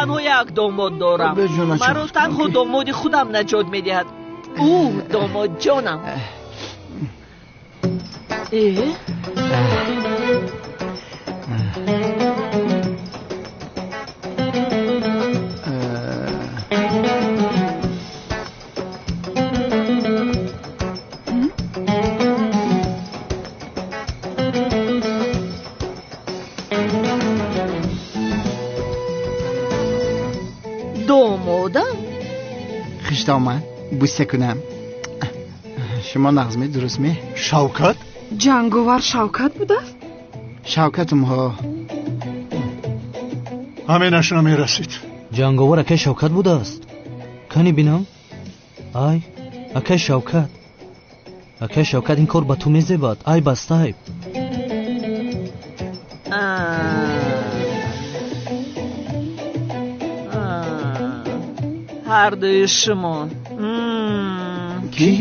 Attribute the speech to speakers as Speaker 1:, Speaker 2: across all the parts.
Speaker 1: Танҳо як домод дорам. Маро танҳо домоди худам наҷот медиҳад. Ӯ домодҷонам. Домодам?
Speaker 2: Хиштоман бӯса кунам. Шумо нағзме, дурустме?
Speaker 3: Шавкат?
Speaker 4: Ҷанговар Шавкат будааст?
Speaker 2: Шавкатум ҳо.
Speaker 3: Ҳаминаш намерасид.
Speaker 5: Ҷанговар акай Шавкат будааст? Кани бинам? Ай, акай Шавкат. Акай Шавкат, ин кор ба ту мезебад. Ай баста айб.
Speaker 1: Ҳардуи шумо.
Speaker 5: Кӣ?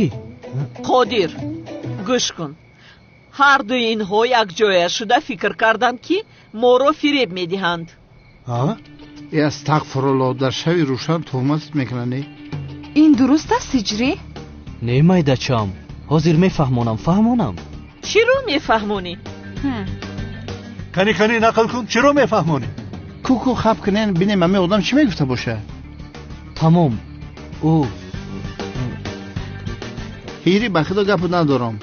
Speaker 1: Қодир, гӯш кун. Ҳардуи инҳо якҷоя шуда фикр карданд, ки моро фиреб медиҳанд.
Speaker 2: Астағфируллоҳ, дар шави рӯшан туҳмат мекунанд.
Speaker 4: Ин дуруст аст, ҳиҷрӣ?
Speaker 5: Не, майдачам, ҳозир мефаҳмонам, фаҳмонам.
Speaker 1: Чиро мефаҳмонӣ?
Speaker 3: Кани кани нақл кун, чиро мефаҳмонӣ?
Speaker 2: Ку-ку хаб кунен, бинем ҳамин одам чӣ мегуфта боша.
Speaker 5: Тамом. Ӯ
Speaker 2: ҳири ба худо гапу надорам.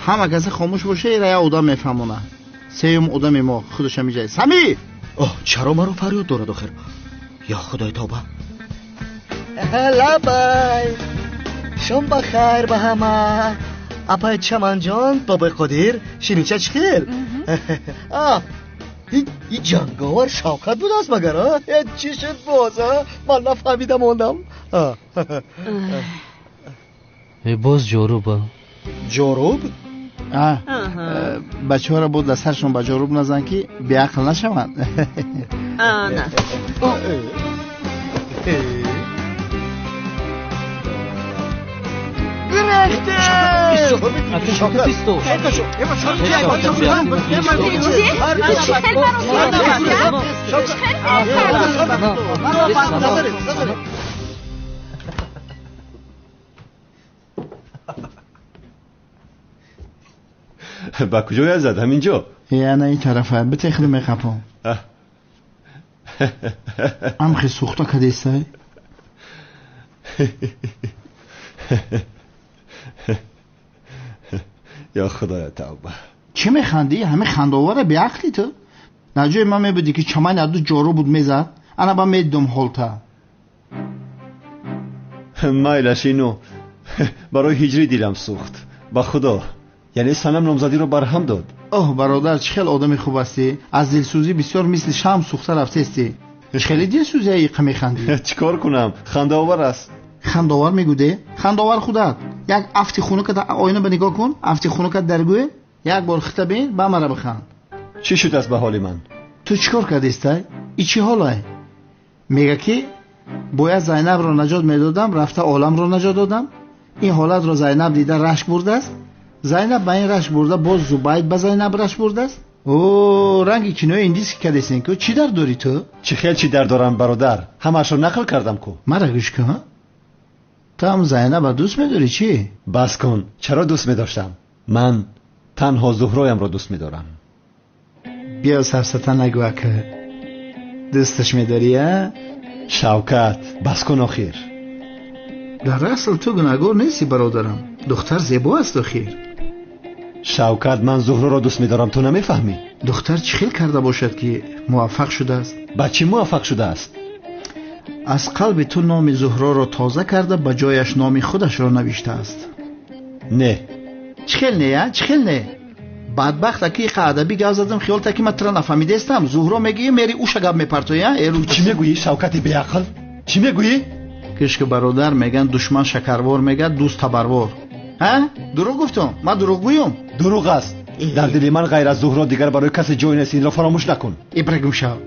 Speaker 2: Ҳама касе хомӯш боша, ира як одам мефаҳмона. Сеюм одами мо худаш ҳамиҷа. Сами!
Speaker 6: Оҳ, чаро маро фарёд дорад охир? Ё худои тавба.
Speaker 7: Лабай. Шом ба хайр ба ҳама. Апай Чаманҷон, бобои Қодир, ширинча чӣ хел? И ҷанговар Шавкат будааст магар? Чӣ шуд боз? Ман нафаҳмида мондам.
Speaker 5: Боз ҷоруба.
Speaker 7: Ҷоруб?
Speaker 2: Бачаҳоро боз дар саршон ба ҷоруб назан, ки беақл нашаванд.
Speaker 1: Ана.
Speaker 8: Ба куҷоя зад? Ҳаминҷо?
Speaker 2: Ана ин тарафа, битехли меқапом. Амхи сӯхта кадесай?
Speaker 8: Ё худоя тавба.
Speaker 2: Чӣ механдӣ? Ҳамин хандаовара беақлӣ ту? Дар ҷои ман мебудӣ, ки чамани аду ҷору буд мезад, ана ба медидум ҳолта.
Speaker 8: Майлаш ино. Барои ҳиҷрӣ дилам сӯхт. Ба худо. Яъне санам номзадиро барҳам дод.
Speaker 2: Оҳ бародар, чӣ хел одами хуб ҳастӣ. Аз дилсӯзӣ бисёр мисли шам сӯхта рафтестӣ. Хеле дилсӯзия иқа механдӣ.
Speaker 8: Чӣ кор кунам? Хандаовар аст.
Speaker 2: Хандаовар мегӯде? Хандаовар худат. Як афти хунукат оина ба нигоҳ кун, афти хунукат дар гӯе, як бор хита бин, ба мара биханд.
Speaker 8: Чӣ шуд аст ба ҳоли ман?
Speaker 2: Ту чӣ кор кардистай? И чӣ ҳолай? Мега ки бояд Зайнабро наҷот медодам, рафта оламро наҷот додам. Ин ҳолатро Зайнаб дида рашк бурдааст. Зайнаб ба ин рашк бурда, боз Зубайд ба Зайнаб рашк бурдааст. О, ранги кинои индиски кадесен ку, чӣ дар дорӣ ту?
Speaker 8: Чӣ хел чӣ дар дорам, бародар? Ҳамаашро нақл кардам ку.
Speaker 2: Мара гӯш кун. Ту ҳам Зайнаба дӯст медорӣ чӣ?
Speaker 8: Бас кун, чаро дӯст медоштам? Ман танҳо Зуҳроямро дӯст медорам.
Speaker 2: Биё сафсата нагӯ ака. Дӯсташ медорӣ, а?
Speaker 8: Шавкат, бас кун охир.
Speaker 2: Дар асл ту гунаҳгор нестӣ, бародарам. Духтар зебо аст охир.
Speaker 8: Шавкат, ман Зуҳроро дӯст медорам, ту намефаҳмӣ?
Speaker 2: Духтар чӣ хел карда бошад, ки муваффақ шудааст?
Speaker 8: Ба чӣ муваффақ шудааст?
Speaker 2: Аз қалби ту номи Зуҳроро тоза карда, ба ҷояш номи худашро навиштааст.
Speaker 8: Не.
Speaker 2: Чӣ хел не, а? Чӣ хел не? Бадбахт аки иқа адабӣ гап задам, хиёл та ки ман тура нафаҳмидаистам. Зуҳро мегӯӣ, мери уша гап мепартоӣ, а? Эру
Speaker 8: чӣ мегӯӣ, Шавкати беақл? Чӣ мегӯӣ?
Speaker 2: Кишки бародар, меган душман шакарвор, мегӯяд дӯст табарвор. Ҳа? Дурӯғ гуфтам? Ман дурӯғгӯям?
Speaker 8: Дурӯғ аст. Дар дили ман ғайр аз Зуҳро дигар барои касе ҷой нест, инро фаромӯш накун.
Speaker 2: Ибрагум шав.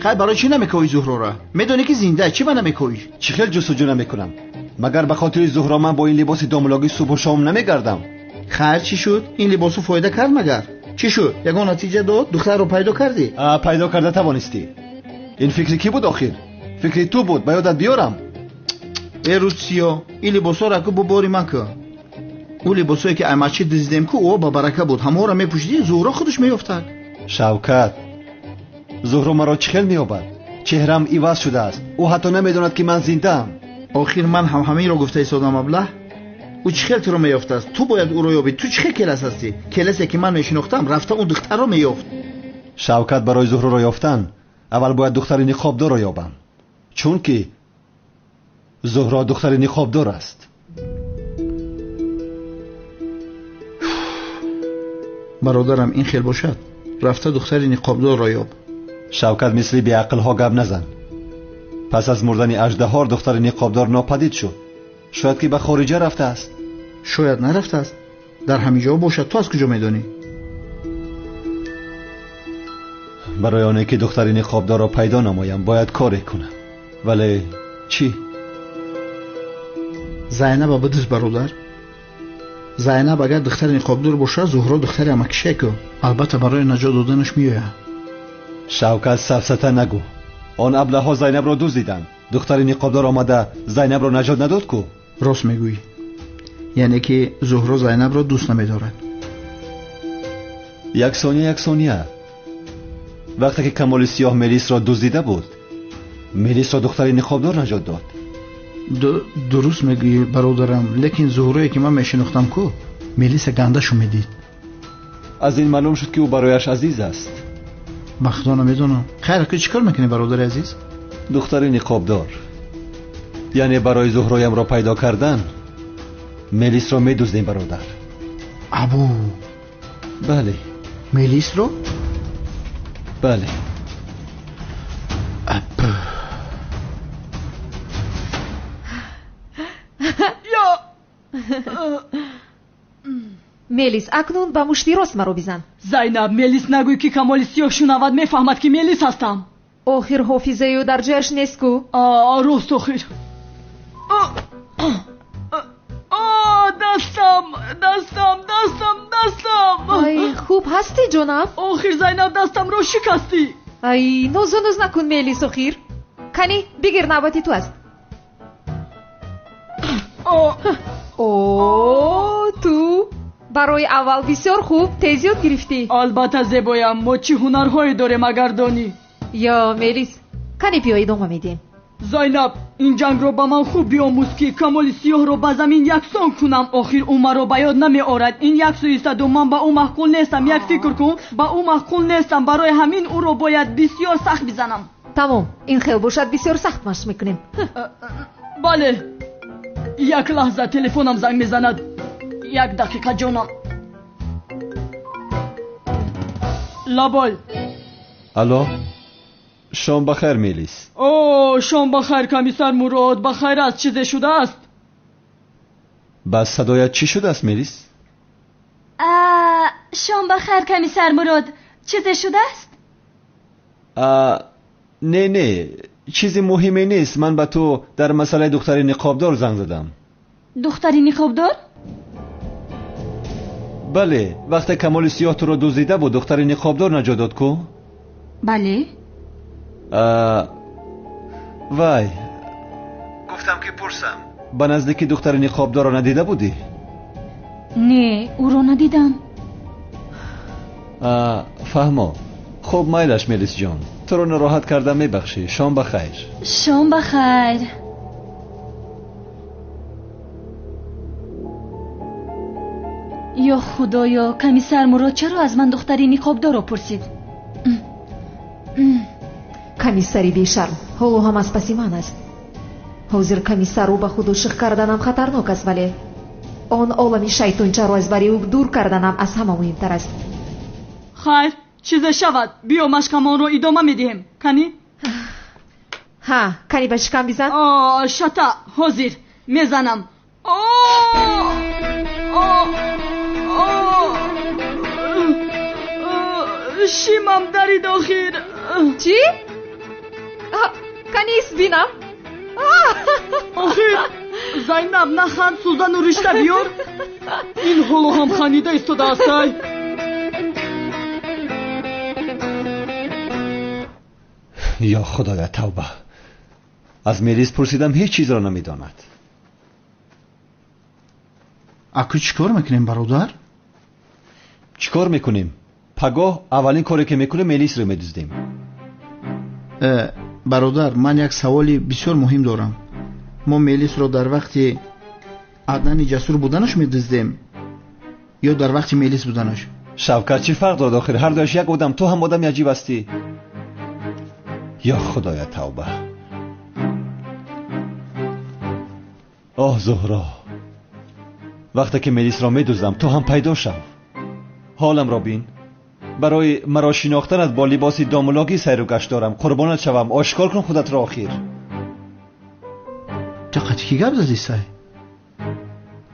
Speaker 2: Хай, барои чӣ намекоӣ Зуҳрора? Медонӣ ки зинда, чӣ ба намекоӣ?
Speaker 8: Чӣ хел ҷустуҷӯ намекунам? Магар ба хотири Зуҳро ман бо ин либоси домлогӣ субҳу шом намегардам?
Speaker 2: Хайр, чӣ шуд? Ин либосу фоида кард магар? Чӣ шуд? Ягон натиҷа дод? Духтарро пайдо кардӣ?
Speaker 8: Пайдо карда тавонистӣ. Ин фикри кӣ буд охир? Фикри ту буд, ба ёдат биёрам.
Speaker 2: Э рӯзсиё, ин либосҳоро ку бубори ман ку. Ӯ либосҳое ки аймачи дуздидем ку, ӯ ба барака буд. Ҳамаҳоро мепӯшидӣ, Зуҳро худаш меёфтад.
Speaker 8: Шавкат, Зуҳро маро чӣ хел меёбад? Чеҳрам иваз шудааст. Ӯ ҳатто намедонад ки ман зиндаам.
Speaker 2: Охир ман ҳам ҳаминро гуфта истодам, аблаҳ. Ӯ чӣ хел туро меёфтааст? Ту бояд ӯро ёбӣ. Ту чӣ хел келас ҳастӣ? Келасе ки ман мешинохтам, рафта он духтарро меёфт.
Speaker 8: Шавкат, барои Зуҳроро ёфтан аввал бояд духтари ниқобдорро ёбам, чунки Зуҳро духтари ниқобдор аст.
Speaker 2: Бародарам, ин хел бошад, рафта духтари ниқобдорро ёб.
Speaker 8: Шавкат, мисли беақлҳо гап назан. Пас аз мурдани аждаҳор духтари ниқобдор нопадид шуд. Шояд ки ба хориҷа рафтааст.
Speaker 2: Шояд нарафтааст, дар ҳамин ҷо бошад. Ту аз куҷо медонӣ?
Speaker 8: Барои оне ки духтари ниқобдорро пайдо намоям, бояд коре кунам. Вале чӣ?
Speaker 2: Зайнаба бидуз, бародар. Зайнаб агар духтари ниқобдор бошад, Зуҳро духтари амакишеку. Албатта барои наҷот доданаш меояд.
Speaker 8: Шавкат, сафсата нагӯ. Он аблаҳҳо Зайнабро дуздиданд. Духтари ниқобдор омада Зайнабро наҷот надод ку?
Speaker 2: Рост мегӯӣ. Яъне ки Зуҳро Зайнабро дӯст намедорад.
Speaker 8: Як сония, як сония. Вақте ки Камоли Сиёҳ Мелисро дуздида буд, Мелисро духтари ниқобдор наҷот дод.
Speaker 2: Дуруст мегӯӣ, бародарам, лекин Зуҳрое ки ман мешинохтам ку, Мелиса гандашу медид.
Speaker 8: Аз ин маълум шуд ки ӯ барояш азиз аст.
Speaker 2: Ба худо намедонам. Хайр, ку чӣ кор мекунӣ, бародари азиз?
Speaker 8: Духтари ниқобдор. Яъне барои Зуҳроямро пайдо кардан Мелисро медуздем, бародар.
Speaker 2: Абу.
Speaker 8: Бале.
Speaker 2: Мелисро?
Speaker 8: Бале.
Speaker 9: Мелис, акнун ба мушти рост маро бизан.
Speaker 10: Зайнаб, Мелис нагӯй ки Камоли Сиёҳ шунавад, мефаҳмад ки Мелис ҳастам.
Speaker 9: Охир ҳофизаи ӯ дар ҷояш нест ку?
Speaker 10: Рост, охир. Дастам, дастам, дастам, дастам.
Speaker 9: Ай, хуб ҳастӣ, ҷонам?
Speaker 10: Охир, Зайнаб, дастамро шикастӣ.
Speaker 9: Ай, нозу ноз накун, Мелис, охир. Кани, бигир, навбати ту аст. О, ту барои аввал бисёр хуб тез ёд гирифтӣ.
Speaker 10: Албатта, зебоям, мо чӣ ҳунарҳое дорем, агар донӣ.
Speaker 9: Ё, Мелис, кани биё, идома медиҳем.
Speaker 10: Зайнаб, ин ҷангро ба ман хуб биомӯз, ки Камоли Сиёҳро ба замин яксон кунам. Охир ӯ маро ба ёд намеорад. Ин як суистаду ман ба ӯ маъқул нестам. Як фикр кун, ба ӯ маъқул нестам. Барои ҳамин ӯро бояд бисёр сахт бизанам.
Speaker 9: Тамом, ин хел бошад, бисёр сахт машқ мекунем.
Speaker 10: Бале. Як лаҳза, телефонам занг мезанад. Як дақиқа, ҷонам. Лабой.
Speaker 8: Алло, шом бахайр, Мелис.
Speaker 10: О, шом бахайр, комиссар Мурод. Бахайр аст, чизе шудааст?
Speaker 8: Ба садоят чӣ шудааст, Мелис?
Speaker 11: Шом бахайр, комиссар Мурод. Чизе шудааст?
Speaker 8: Не, не, чизи муҳиме нест. Ман ба ту дар масъалаи духтари ниқобдор занг задам.
Speaker 11: Духтари ниқобдор?
Speaker 8: Бале, вақте Камоли Сиёҳ туро дуздида буд, духтари ниқобдор наҷот дод ку?
Speaker 11: Бале.
Speaker 8: Вай, гуфтам ки пурсам, ба наздики духтари ниқобдорро надида будӣ?
Speaker 11: Не, ӯро надидам.
Speaker 8: Фаҳмо. Хуб, майлаш, Мелисҷон, туро нороҳат кардам, мебахшӣ. Шом ба хайр.
Speaker 11: Шом ба хайр. Ё худоё, комиссар Мурод чаро аз ман духтари ниқобдорро пурсид?
Speaker 9: Комиссари бешарм ҳоло ҳам аз паси ман аст. Ҳозир комиссару ба худ ошиқ карданам хатарнок аст, вале он олами шайтончаро аз бари ӯ дур карданам аз ҳама муҳимтар аст.
Speaker 10: Хайр, чизе шавад, биё машқамонро идома медиҳем. Кани?
Speaker 9: Ҳа, кани ба шикам бизан.
Speaker 10: Шата, ҳозир мезанам. Шимам дарид охир.
Speaker 9: Чӣ? Кани бинам.
Speaker 10: Охир, Зайнаб, наханд, сӯзану ришта биёр. Ин ҳоло ҳам ханида истодааст. Ай.
Speaker 8: Ё худоя, тавба! Аз Мелис пурсидам, ҳеҷ чизро намедонад.
Speaker 2: Аку чӣ кор мекунем, бародар?
Speaker 8: Чӣ кор мекунем? Пагоҳ аввалин коре ки мекунем, Мелисро медуздем.
Speaker 2: Бародар, ман як саволи бисёр муҳим дорам. Мо Мелисро дар вақти Аднани ҷасур буданаш медуздем ё дар вақти Мелис буданаш?
Speaker 8: Шавкат, чӣ фарқ дорад охир? Ҳар дуяш як одам. Ту ҳам одами аҷиб ҳастӣ. Ё худоя, тавба. Оҳ, Зуҳро, вақте ки Мелисро медуздам, ту ҳам пайдо шав. Ҳоламро бин. Барои маро шинохтанат бо либоси домулогӣ сайру гашт дорам. Қурбонат шавам, ошкор кун худатро охир.
Speaker 2: Ту қати кӣ гап задӣ, сай?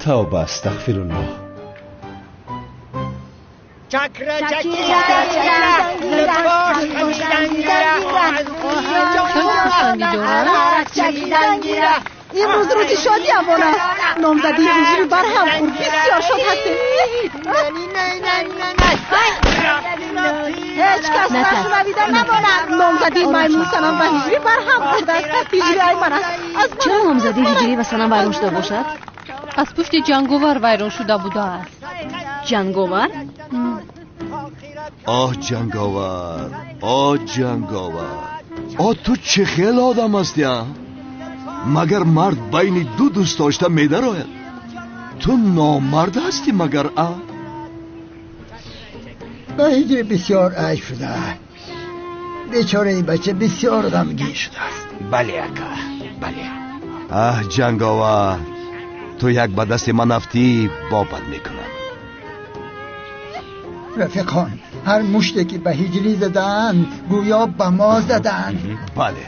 Speaker 8: Тавба, астағфируллоҳ.
Speaker 12: Имрӯз рӯзи шодиамон аст. Номзадии ҳиҷрӣ барҳам хӯрд. Бисёр шод ҳастем. Ҳеҷ кас нашунавида намонад. Номзадии маймун Санам ва ҳиҷрӣ барҳам хӯрдааст. Ҳиҷрӣ ай ман аст.
Speaker 11: Чаро номзадии ҳиҷрӣ ва Санам вайрон шуда бошад?
Speaker 13: Аз пушти ҷанговар вайрон шуда будааст.
Speaker 11: Ҷанговар?
Speaker 14: Оҳ, ҷанговар, оҳ, ҷанговар, оҳ, ту чӣ хел одам ҳастӣ, а? Магар мард байни ду дӯст дошта медарояд? Ту номард ҳастӣ магар, а?
Speaker 15: Ба ҳиҷрӣ бисёр айб шуда. Бечораи бача бисёр ғамгин шудааст.
Speaker 6: Бале, ака, бале.
Speaker 14: Аҳ, ҷанговар, ту як ба дасти ман афтӣ, бобат мекунам.
Speaker 15: Рафиқон, ҳар муште ки ба ҳиҷрӣ задаанд, гӯё ба мо задаанд.
Speaker 14: Бале.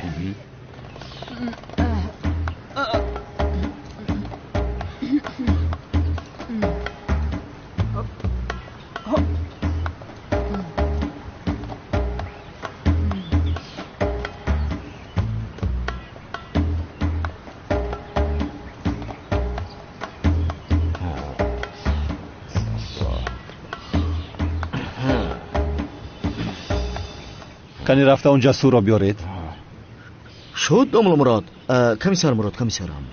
Speaker 8: Кани рафта он ҷасурро биёред.
Speaker 6: Шуд, домулло Мурод. Комиссар Мурод, комиссарам.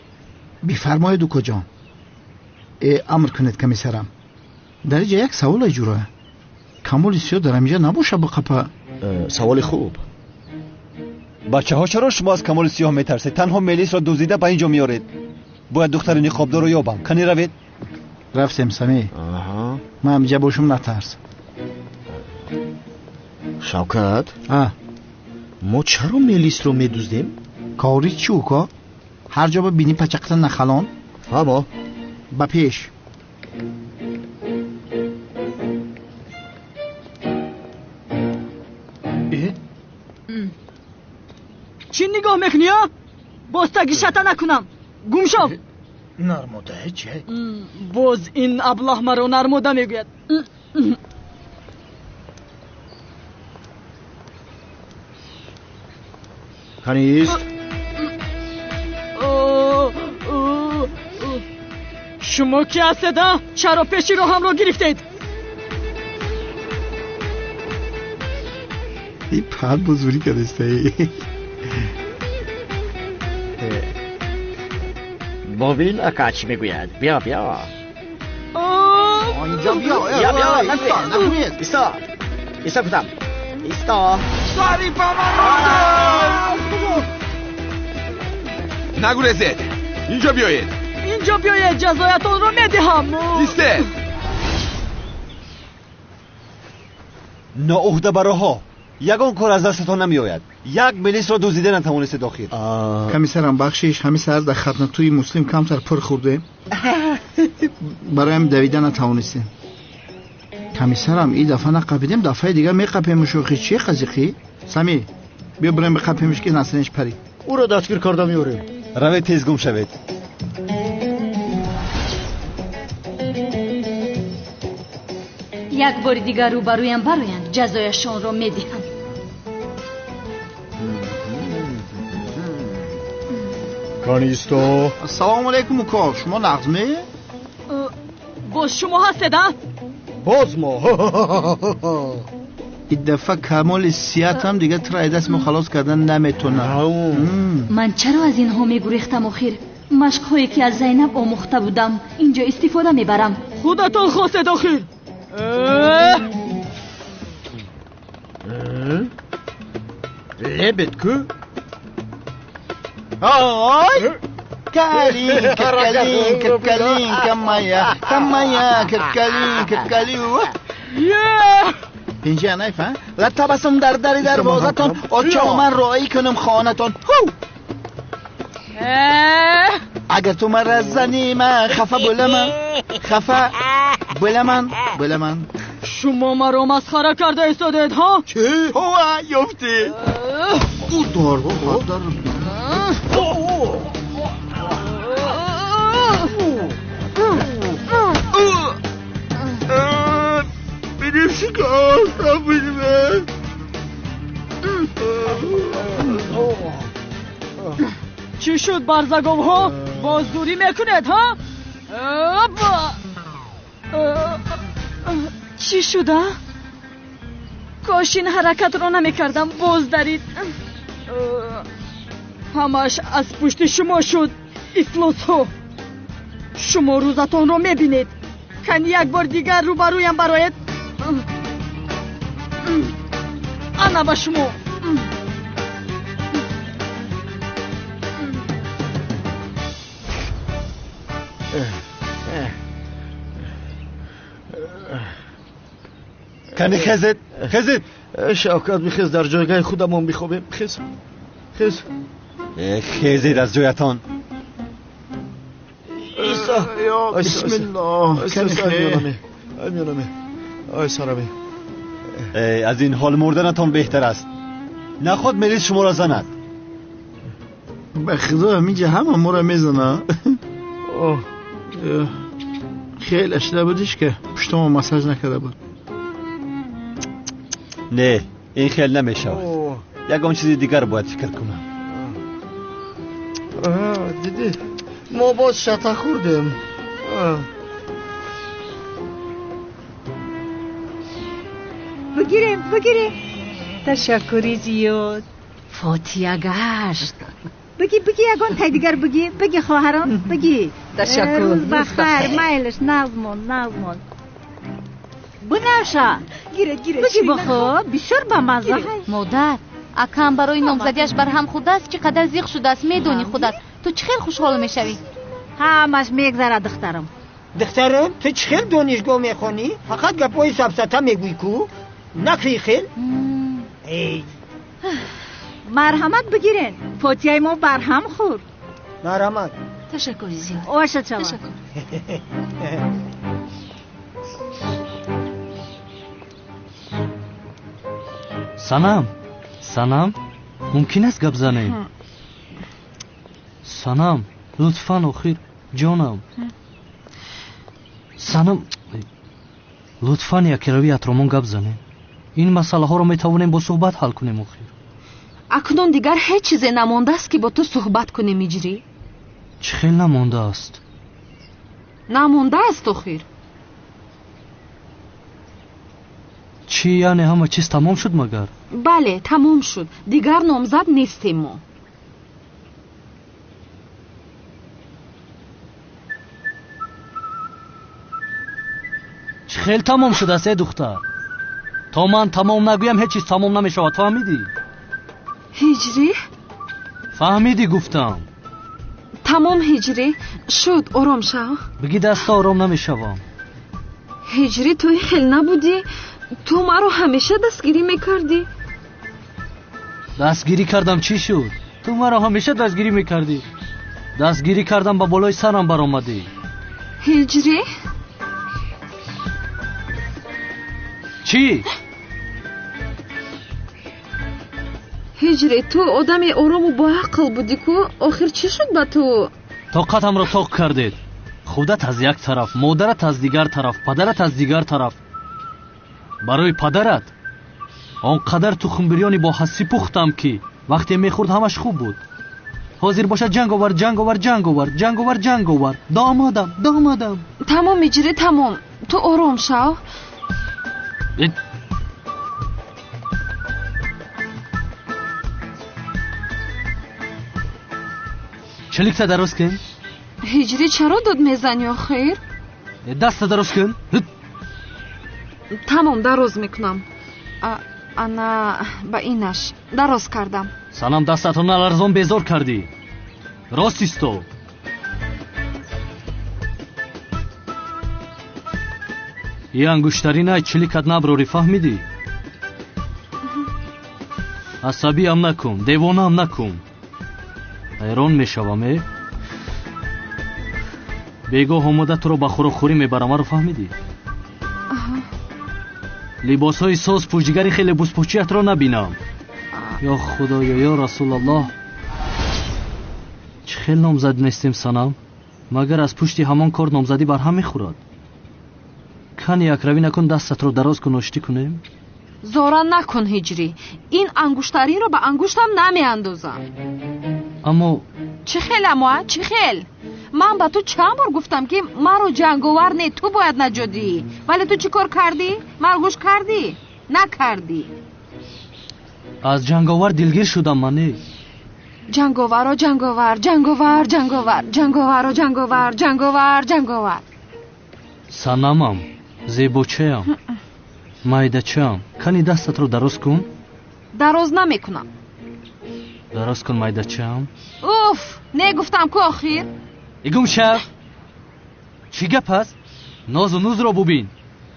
Speaker 2: Бифармоед, укоҷон. Амр кунед, комиссарам. Дар инҷа як савол ҷура. Камоли сиёҳ дар ҳаминҷа набоша биқапа?
Speaker 6: Саволи хуб.
Speaker 8: Бачаҳо, чаро шумо аз камоли сиёҳ метарсед? Танҳо Мелисро дуздида ба инҷо меоред. Бояд духтари ниқобдорро ёбам. Кани равед.
Speaker 2: Рафтем, Самӣ. Ман ҳаминҷа бошум, натарс.
Speaker 6: Шавкат, мо чаро Мелисро медуздем?
Speaker 2: Кори чӣ, уко? Ҳар ҷо ба бини пачақта нахалон.
Speaker 6: Фаҳмо.
Speaker 2: Ба пеш.
Speaker 10: Чӣ нигоҳ мекунӣ, а? Боз тагишата накунам. Гум шав.
Speaker 15: Нармода чӣ?
Speaker 10: Боз ин аблаҳ маро нармода мегӯяд.
Speaker 6: Канист?
Speaker 10: Шумо ки ҳастед, а? Чаро пеши роҳамро гирифтед?
Speaker 2: И пад бузурӣ кардастаи.
Speaker 16: Бобин ака чӣ мегӯяд? Биё, биё.
Speaker 2: Инҷо биё.
Speaker 16: Биё, биё, нагурез. Исто. Исто гуфтам. Исто.
Speaker 17: Сари ба ман. Нагурезед. Инҷо биёед.
Speaker 10: Инҷо биёед, ҷазоятонро медиҳам.
Speaker 17: Истед.
Speaker 8: Ноуҳдабароҳо, ягон кор аз дастатон намеояд. Як Мелисро дуздида натавонистед охир.
Speaker 2: Комиссарам, бахшиш, ҳамин саҳар дар хатнатӯи Муслим камтар пур хӯрдем. Бароям давида натавонистем. Комиссарам, ин дафъа нақапидем, дафъаи дигар меқапем. Шӯхи чӣ қазиқӣ? Самӣ, биё бирем биқапемш ки насринш парид.
Speaker 6: Ӯро дастгир карда меорем.
Speaker 8: Равед, тез гум шавед.
Speaker 11: Як бори дигар рӯбарӯям бароянд, ҷазояшонро медиҳам.
Speaker 6: Канисто.
Speaker 2: Ассалому алайкум, уко. Шумо нағз ме?
Speaker 10: Боз шумо ҳастед, а?
Speaker 6: Боз мо.
Speaker 2: Ин дафъа камоли сиҳатам дигар туро аз даст мо халос кардан наметонад.
Speaker 11: Ман чаро аз инҳо мегурехтам охир? Машқҳое ки аз Зайнаб омӯхта будам инҷо истифода мебарам.
Speaker 10: Худатон хостед охир.
Speaker 16: Лебед ку?
Speaker 2: Ой! Калинка, калинка, калинка моя, моя, калинка, калинка. Инҷа найфа? Ла табассум дар дари дарвозатон, очо ман роӣ кунам хонатон. Агар ту мара занӣ, ман хафа буламан, хафа буламан, буламан.
Speaker 10: Шумо маро масхара карда истодед, ҳа?
Speaker 2: Чӣ? Ҳова, ёфтӣ. Удар, удар. Benim şikayet, benim.
Speaker 10: Чӣ шуд, барзаговҳо? Боз дурӣ мекунед, ҳа?
Speaker 11: Чӣ шуда?
Speaker 10: Кош ин ҳаракатро намекардам, боз дарид. Ҳамааш аз пушти шумо шуд, ифлосҳо. Шумо рӯзатонро мебинед. Кани як бор дигар рӯбарӯям бароед. Ана ба шумо.
Speaker 8: Кани хезед, хезед.
Speaker 14: Шавкат, бихез, дар ҷойгоҳи худамон бихобем. Хез, хез.
Speaker 8: Хезед аз ҷоятон.
Speaker 2: Бисмиллоҳ.
Speaker 14: Ай сарами.
Speaker 8: Аз ин ҳол мурданатон беҳтар аст. Наход мелис шуморо занад.
Speaker 2: Ба худо ҳаминҷа ҳама моро мезана. Хеле ашида будиш ки пуштамо массаж накарда буд.
Speaker 8: Не, ин хел намешавад. Ягон чизи дигар бояд фикр кунам.
Speaker 7: Дидӣ, мо боз шата хӯрдем.
Speaker 12: Бигирем, бигирем. Ташаккури зиёд.
Speaker 1: Фотия гашт.
Speaker 12: Биги, биги, ягон тай дигар биги, биги хоҳарон, биги.
Speaker 1: Ташаккур.
Speaker 12: Рӯз бахайр, майлаш, нағзмон, нағзмон. Бунаша.
Speaker 11: Гире, гире.
Speaker 12: Биги бихо, бисёр бамазза.
Speaker 13: Модар, акам барои номзадиаш барҳам хӯрдааст, чӣ қадар зиқ шудааст, медонӣ худат. Ту чӣ хел хушҳол мешавӣ?
Speaker 12: Ҳамаш мегзарад, духтарам.
Speaker 15: Духтарам, ту чӣ хел донишгоҳ мехонӣ? Фақат гапҳои сафсата мегӯӣ ку? Накӣ хел?
Speaker 12: Марҳамат бигирен. Фотияи мо барҳам хӯрд.
Speaker 15: Марҳамат.
Speaker 11: Ташаккури зиёд.
Speaker 12: Оша шавад.
Speaker 5: Санам, Санам, мумкин аст гап занем? Санам, лутфан, охир, ҷонам. Санам, лутфан якерави атромон гап занем. Ин масъалаҳоро метавонем бо суҳбат ҳал кунем охир.
Speaker 4: Акнун дигар ҳеҷ чизе намондааст ки бо ту суҳбат кунем, Иҷрӣ.
Speaker 5: Чӣ хел намондааст?
Speaker 4: Намондааст охир.
Speaker 5: Чӣ, яъне ҳама чиз тамом шуд магар?
Speaker 4: Бале, тамом шуд. Дигар номзад нестем мо.
Speaker 5: Чӣ хел тамом шудааст, э духтар? То ман тамом нагӯям ҳеҷ чиз тамом намешавад, фаҳмидӣ?
Speaker 4: Ҳиҷрӣ?
Speaker 5: Фаҳмидӣ гуфтам.
Speaker 4: Тамом, Ҳиҷрӣ, шуд, ором шав.
Speaker 5: Биги даста ором намешавам.
Speaker 4: Ҳиҷрӣ, ту ин хел набудӣ. Ту маро ҳамеша дастгирӣ мекардӣ.
Speaker 5: Дастгирӣ кардам, чӣ шуд? Ту маро ҳамеша дастгирӣ мекардӣ. Дастгирӣ кардам, ба болои сарам баромадӣ.
Speaker 4: Ҳиҷрӣ?
Speaker 5: Чӣ?
Speaker 4: Ҳиҷрӣ, ту одами орому боақл будӣ ку, охир чӣ шуд ба ту?
Speaker 5: Тоқатамро тоқ кардед. Худат аз як тараф, модарат аз дигар тараф, падарат аз дигар тараф. Барои падарат он қадар тухмбирёни бо ҳассӣ пухтам ки вақте мехӯрд ҳамаш хуб буд. Ҳозир бошад ҷанг овар, ҷанг овар, ҷанг овар, ҷанг овар, ҷанг овар. Домодам, домодам.
Speaker 4: Тамом, Иҷрӣ, тамом. Ту ором шав.
Speaker 5: Чиликта дароз кун.
Speaker 4: Ҳиҷрӣ, чаро дод мезанӣ охир?
Speaker 5: Даста дароз кун.
Speaker 4: Тамом, дароз мекунам. Ана ба инаш дароз кардам.
Speaker 5: Санам, дастатро наларзон, безор кардӣ. Рост исто. И ангуштаринай чиликат наброрӣ, фаҳмидӣ? Асабиам накун, девонаам накун. Ҳайрон мешавам, э? Бегоҳ омода туро ба хӯрокхӯрӣ мебарам, маро фаҳмидӣ? Либосҳои соз пӯшигари хеле бузпӯчиятро набинам. Ё Худоё, ё Расулаллоҳ, чӣ хел номзад нестем, санам? Магар аз пушти ҳамон кор номзадӣ барҳам мехӯрад? Кани якравӣ накун, дастатро дароз кун, оштӣ кунем.
Speaker 4: Зора накун, Ҳиҷрӣ. Ин ангуштаринро ба ангуштам намеандозам.
Speaker 5: Аммо
Speaker 4: чӣ хел, аммо чӣ хел? Ман ба ту чанд бор гуфтам, ки маро ҷанговар не, ту бояд наҷот диҳӣ, вале ту чӣ кор кардӣ? Маро гӯш кардӣ? Накардӣ.
Speaker 5: Аз ҷанговар дилгир шудам ман, не?
Speaker 4: Ҷанговаро ҷанговар, ҷанговар, ҷанговар, ҷанговаро ҷанговар, ҷанговар, ҷанговар.
Speaker 5: Санамам, зебочаям, майдачаам, кани дастатро дароз кун.
Speaker 4: Дароз намекунам.
Speaker 5: Дароз кун, майдачаам.
Speaker 4: Уф, не гуфтам ку охир.
Speaker 5: Игум шав. Чӣ гап аст? Нозу нузро бубин.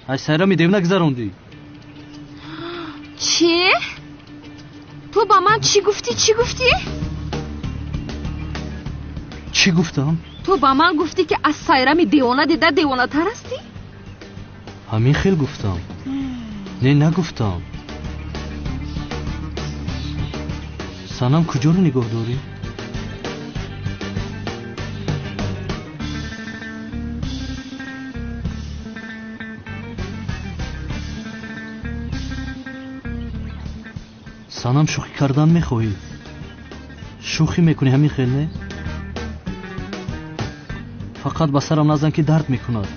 Speaker 5: Аз сайрами дев нагзарондӣ.
Speaker 4: Чӣ? Ту ба ман чӣ гуфтӣ? Чӣ гуфтӣ?
Speaker 5: Чӣ гуфтам?
Speaker 4: Ту ба ман гуфтӣ, ки аз сайрами девона дида девонатар ҳастӣ?
Speaker 5: Ҳамин хел гуфтам. Не, нагуфтам. Санам, куҷоро нигоҳ дорӣ? Санам, шӯхӣ кардан мехоҳӣ? Шӯхӣ мекунӣ, ҳамин хел, не? Фақат ба сарам назан, ки дард мекунад.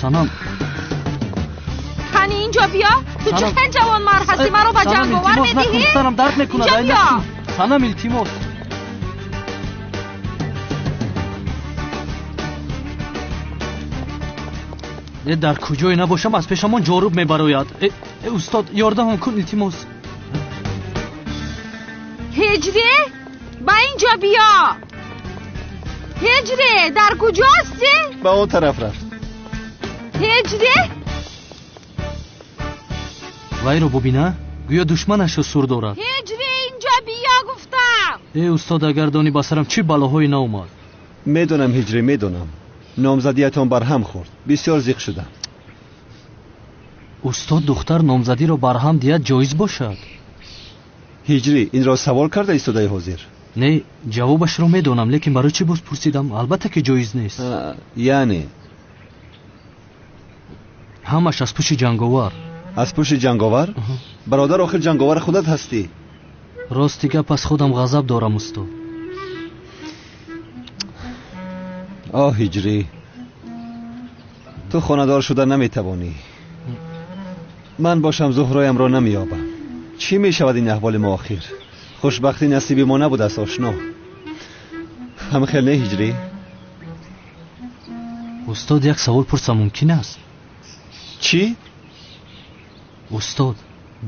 Speaker 5: Санам,
Speaker 4: кани инҷо биё. Ту чӣ хел ҷавонмард ҳастӣ, маро ба ҷанговар медиҳӣ?
Speaker 5: Санам, дард мекунад.
Speaker 4: Инҷо биё.
Speaker 5: Санам, илтимос. Э, дар куҷое набошам, аз пешамон ҷоруб мебарояд. Э, устод, ёрдамам кун, илтимос.
Speaker 4: Ҳиҷрӣ, ба инҷо биё. Ҳиҷрӣ, дар куҷо ҳастӣ?
Speaker 8: Ба он тараф рафт.
Speaker 4: Ҳиҷрӣ,
Speaker 5: вайро бубина, гӯё душманашро сур дорад.
Speaker 4: Ҳиҷрӣ, инҷо биё гуфтам.
Speaker 5: Э, устод, агар донӣ ба сарам чӣ балоҳое наомад.
Speaker 8: Медонам, Ҳиҷрӣ, медонам. Номзадиятон барҳам хӯрд, бисёр зиқ шудам.
Speaker 5: Устод, духтар номзадиро барҳам диҳад ҷоиз бошад?
Speaker 8: Ҳиҷрӣ, инро савол карда истодаи ҳозир?
Speaker 5: Не, ҷавобашро медонам, лекин барои чӣ боз пурсидам? Албатта ки ҷоиз нест.
Speaker 8: Яъне
Speaker 5: ҳамаш аз пушти ҷанговар.
Speaker 8: Аз пушти ҷанговар? Бародар, охир ҷанговар худат ҳастӣ.
Speaker 5: Рости гап, аз худам ғазаб дорам, устод.
Speaker 8: Оҳ, Ҳиҷрӣ, ту хонадор шуда наметавонӣ. Ман бошам Зуҳроямро намеёбам. Чӣ мешавад ин аҳволи мо охир? Хушбахтӣ насиби мо набудааст, ошно. Ҳамхел не, Ҳиҷрӣ?
Speaker 5: Устод, як савол пурсам мумкин аст?
Speaker 8: Чӣ?
Speaker 5: Устод,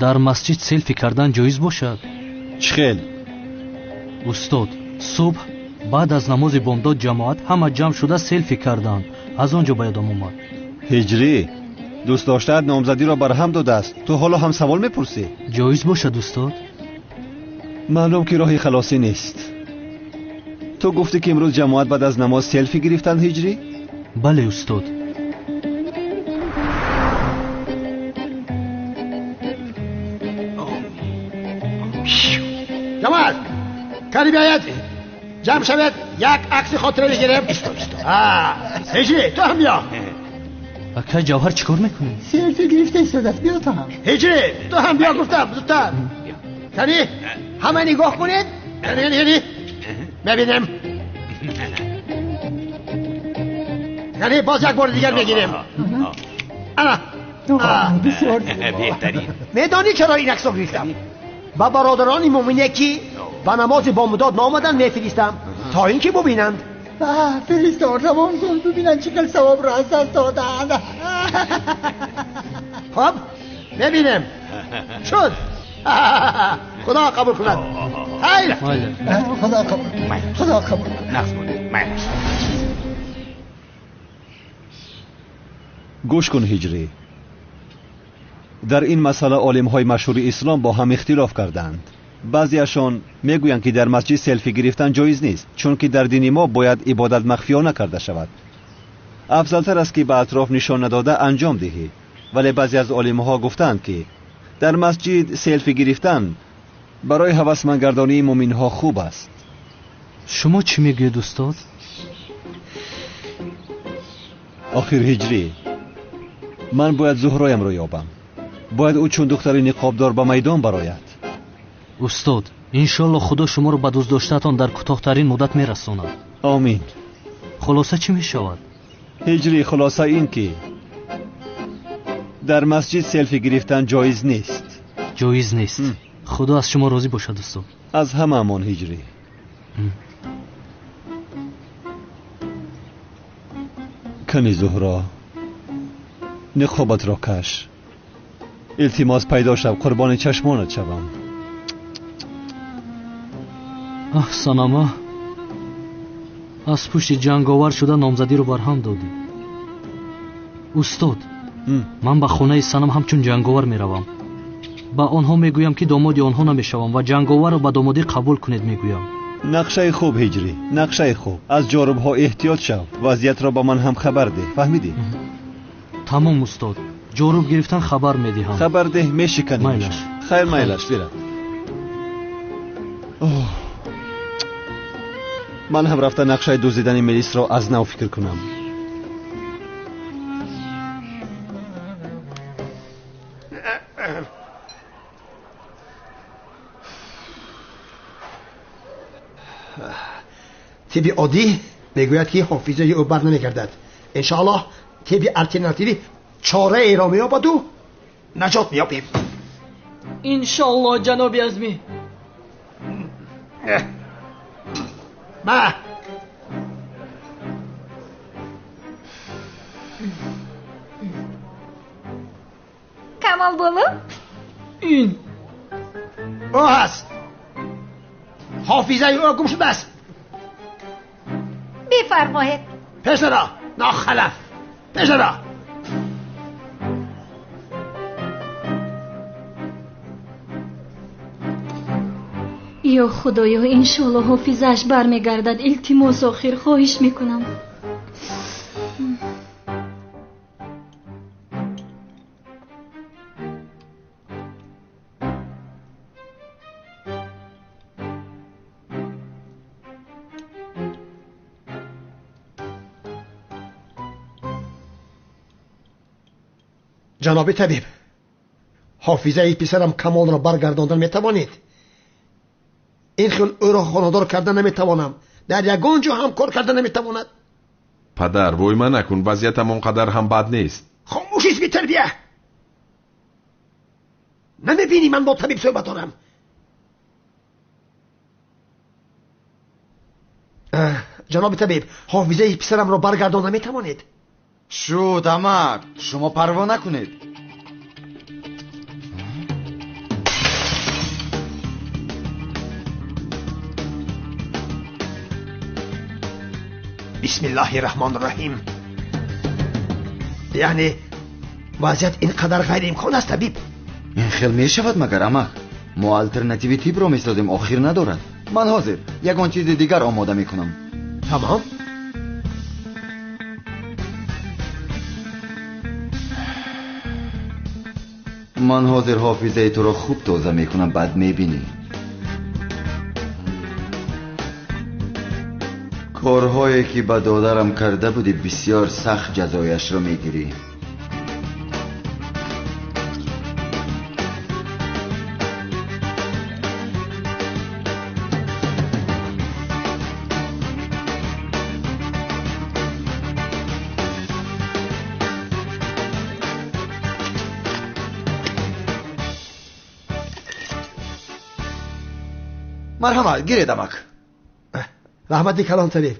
Speaker 5: дар масҷид селфи кардан ҷоиз бошад?
Speaker 8: Чӣ хел?
Speaker 5: Устод, субҳ баъд аз намози бомдод ҷамоат ҳама ҷамъ шуда селфи карданд. Аз он ҷо ба ёдам омад.
Speaker 8: Ҳиҷрӣ, дӯст доштаат номзадиро барҳам додааст, ту ҳоло ҳам савол мепурсӣ?
Speaker 5: Ҷоиз бошад, устод?
Speaker 8: Маълум ки роҳи халосӣ нест. Ту гуфтӣ, ки имрӯз ҷамоат баъд аз намоз селфи гирифтанд, Ҳиҷрӣ?
Speaker 5: Бале, устод.
Speaker 16: Ҷамоат, кани биёед, ҷамъ шавед, як акси хотира бигирем. Ҳиҷрӣ, ту ҳам биё.
Speaker 5: Акай Ҷавҳар, чӣ кор мекунӣ?
Speaker 2: Селфи гирифта истодааст, биё ту ҳам.
Speaker 16: Ҳиҷрӣ, ту ҳам биё гуфтам, зудтар. Кани, ҳама нигоҳ кунед. Кани, кани, мебинем. Кани, боз як бори дигар мегирем. Ана.
Speaker 2: Бисёр
Speaker 17: беҳтарин.
Speaker 16: Медонӣ чаро ин аксро гирифтам? Ба бародарони муъмине, ки ба намози бомдод наомаданд, мефиристам. То ин ки бубинанд.
Speaker 15: Фиристор равон кун, бубинанд чӣ хел савобро аз даст доданд.
Speaker 16: Хоб, мебинем. Шуд. Худо қабул кунад. Хайр.
Speaker 15: Худо қабул кунад. Худо қабул кунад.
Speaker 8: Гӯш кун, Ҳиҷрӣ. Дар ин масъала олимҳои машҳури ислом бо ҳам ихтилоф карданд. Баъзеашон мегӯянд, ки дар масҷид селфи гирифтан ҷоиз нест, чунки дар дини мо бояд ибодат махфиёна карда шавад. Афзалтар аст, ки ба атроф нишон надода анҷом диҳӣ. Вале баъзе аз олимҳо гуфтанд, ки дар масҷид селфи гирифтан барои ҳавасмандгардонии мӯминҳо хуб аст.
Speaker 5: Шумо чӣ мегӯед, устод?
Speaker 8: Охир Ҳиҷрӣ, ман бояд Зуҳроямро ёбам. Бояд ӯ чун духтари ниқобдор ба майдон барояд.
Speaker 5: Устод, иншоалло Худо шуморо ба дӯстдоштаатон дар кӯтоҳтарин муддат мерасонад.
Speaker 8: Омин.
Speaker 5: Хулоса чӣ мешавад?
Speaker 8: Ҳиҷрӣ, хулоса ин ки дар масҷид селфи гирифтан ҷоиз нест.
Speaker 5: Ҷоиз нест. Худо аз шумо розӣ бошад, устод.
Speaker 8: Аз ҳамаамон, Ҳиҷрӣ. Кани Зуҳро, ниқобатро каш. Илтимос, пайдо шав, қурбони чашмонат шавам.
Speaker 5: Аҳ, Санама, аз пушти ҷанговар шуда номзадиро барҳам додӣ. Устод, ман ба хонаи Санам ҳамчун ҷанговар меравам. Ба онҳо мегӯям, ки домоди онҳо намешавам ва ҷанговарро ба домодӣ қабул кунед мегӯям.
Speaker 8: Нақшаи хуб, Ҳиҷрӣ, нақшаи хуб. Аз ҷорубҳо эҳтиёт шав, вазъиятро ба ман ҳам хабар деҳ. Фаҳмидӣ?
Speaker 5: Тамом, устод. Ҷоруб гирифтан хабар медиҳам.
Speaker 8: Хабар деҳ, мешиканем.
Speaker 5: Майлаш.
Speaker 8: Хайр, майлаш, бирав. Ман ҳам рафта нақшаи дуздидани Мелисро аз нав фикр кунам.
Speaker 16: Тибби оддӣ мегӯяд, ки ҳофизаи ӯ бар намегардад. Иншоаллоҳ тибби алтернативӣ чораеро меёбаду наҷот меёбем.
Speaker 10: Иншоаллоҳ, ҷаноби азмӣ.
Speaker 16: Ма
Speaker 4: Камол боло?
Speaker 10: Ин
Speaker 16: ӯ ҳаст. Ҳофизаи ӯ гум шудааст.
Speaker 12: Бифармоед.
Speaker 16: Пешаро, нохалаф, пешаро.
Speaker 11: Ё Худоё, иншоалло ҳофизааш бармегардад. Илтимос, охир хоҳиш мекунам.
Speaker 16: Ҷаноби табиб, ҳофизаи писарам Камолро баргардондан метавонед? Ин хел ӯро хонадор карда наметавонам. Дар ягон ҷо ҳам кор карда наметавонад.
Speaker 17: Падар, войма накун, вазъиятам он қадар ҳам бад нест.
Speaker 16: Хомӯшист, бетарбия! Намебинӣ ман бо табиб суҳбат дорам? Ҷаноби табиб, ҳофизаи писарамро баргардонда метавонед?
Speaker 6: Шуд, амак, шумо парво накунед.
Speaker 16: Бисмиллаҳи раҳмони раҳим. Яъне вазъият ин қадар ғайриимкон аст, табиб?
Speaker 6: Ин хел мешавад магар, амак? Мо алтернативи тибро месозем, охир надорад. Ман ҳозир ягон чизи дигар омода мекунам.
Speaker 16: Тамом.
Speaker 6: Ман ҳозир ҳофизаи туро хуб тоза мекунам, баъд мебинӣ. Корҳое ки ба додарам карда будӣ, бисёр сахт ҷазояшро мегирӣ. Марҳамат, гиред, амак.
Speaker 16: Раҳмати калон табиб,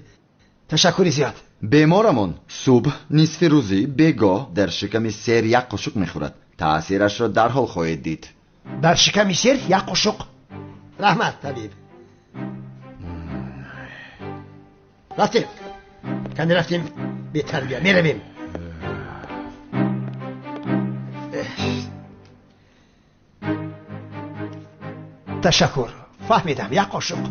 Speaker 16: ташаккури зиёд.
Speaker 6: Беморамон субҳ, нисфи рӯзӣ, бегоҳ дар шиками сер як қошуқ мехӯрад. Таъсирашро дарҳол хоҳед дид.
Speaker 16: Дар шиками сер як қошуқ. Раҳмат табиб. Рафтем, кани рафтем, бетарбия меравем. Ташаккур, фаҳмидам, як қошуқ.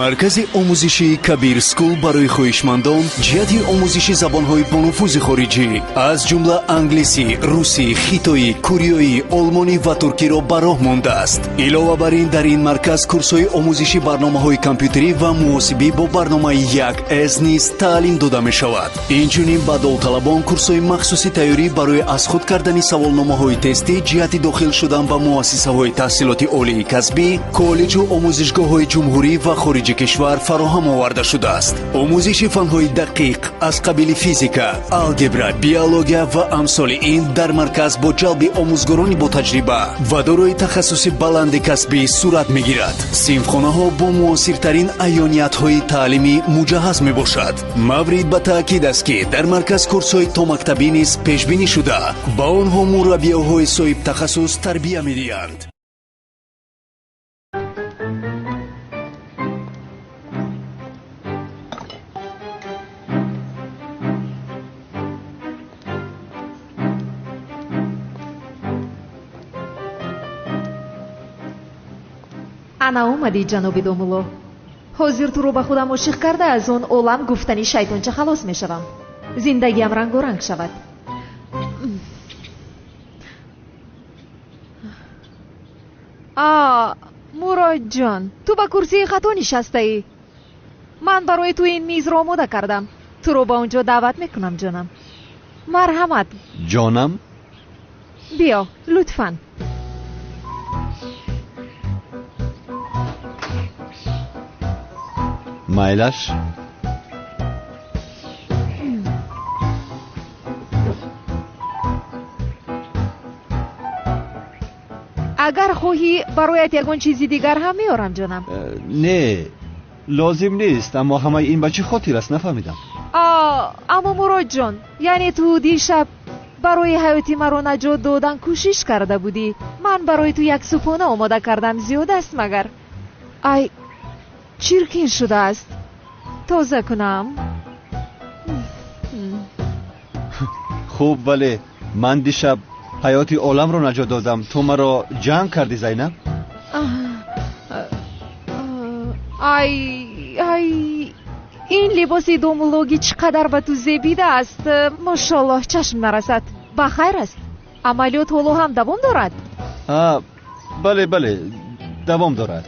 Speaker 18: Маркази омӯзишии Кабир Скул барои хоҳишмандон ҷиҳати омӯзиши забонҳои бонуфузи хориҷӣ, аз ҷумла англисӣ, русӣ, хитоӣ, кореоӣ, олмонӣ ва туркиро ба роҳ мондааст. Илова бар ин, дар ин марказ курсҳои омӯзиши барномаҳои компютерӣ ва муҳосибӣ бо барномаи 1С низ таълим дода мешавад. Инчунин ба довталабон курсҳои махсуси тайёрӣ барои аз худ кардани саволномаҳои тестӣ ҷиҳати дохил шудан ба муассисаҳои таҳсилоти олии касбӣ, коллеҷу омӯзишгоҳҳои ҷумҳурӣ ва хориҷи кишвар фароҳам оварда шудааст. Омӯзиши фанҳои дақиқ аз қабили физика, алгебра, биология ва амсоли ин дар марказ бо ҷалби омӯзгорони ботаҷриба ва дорои тахассуси баланди касбӣ сурат мегирад. Синфхонаҳо бо муосиртарин аёниятҳои таълимӣ муҷаҳҳаз мебошад. Маврид ба таъкид аст, ки дар марказ курсҳои томактабӣ низ пешбинӣ шуда, ба онҳо мураббиёҳои соҳибтахассус тарбия медиҳанд.
Speaker 9: Ана омадӣ, ҷаноби домулло. Ҳозир туро ба худам ошиқ карда, аз он олам гуфтани шайтонча халос мешавам. Зиндагиам рангоранг шавад. А, Муродҷон, ту ба курсии хато нишастаӣ. Ман барои ту ин мизро омода кардам. Туро ба он ҷо даъват мекунам, ҷонам. Марҳамат.
Speaker 8: Ҷонам?
Speaker 9: Биё, лутфан.
Speaker 8: Майлаш?
Speaker 9: Агар хоҳӣ, бароят ягон чизи дигар ҳам меорам, ҷонам.
Speaker 8: Не, лозим нест, аммо ҳамаи ин ба чӣ хотир аст, нафаҳмидам.
Speaker 9: Аммо Муродҷон, яъне ту дишаб барои ҳаёти маро наҷот додан кӯшиш карда будӣ. Ман барои ту як субҳона омода кардам, зиёд аст магар? Ай, чиркин шудааст. Тоза кунам.
Speaker 8: Хуб, вале ман дишаб ҳаёти оламро наҷот додам. Ту маро ҷанг кардӣ, Зайнаб?
Speaker 9: Ай, ай, ин либоси домуллогӣ чӣ қадар ба ту зебидааст. Мошоллоҳ, чашм нарасад. Ба хайр аст? Амалиёт ҳоло ҳам давом дорад?
Speaker 8: Бале, бале, давом дорад.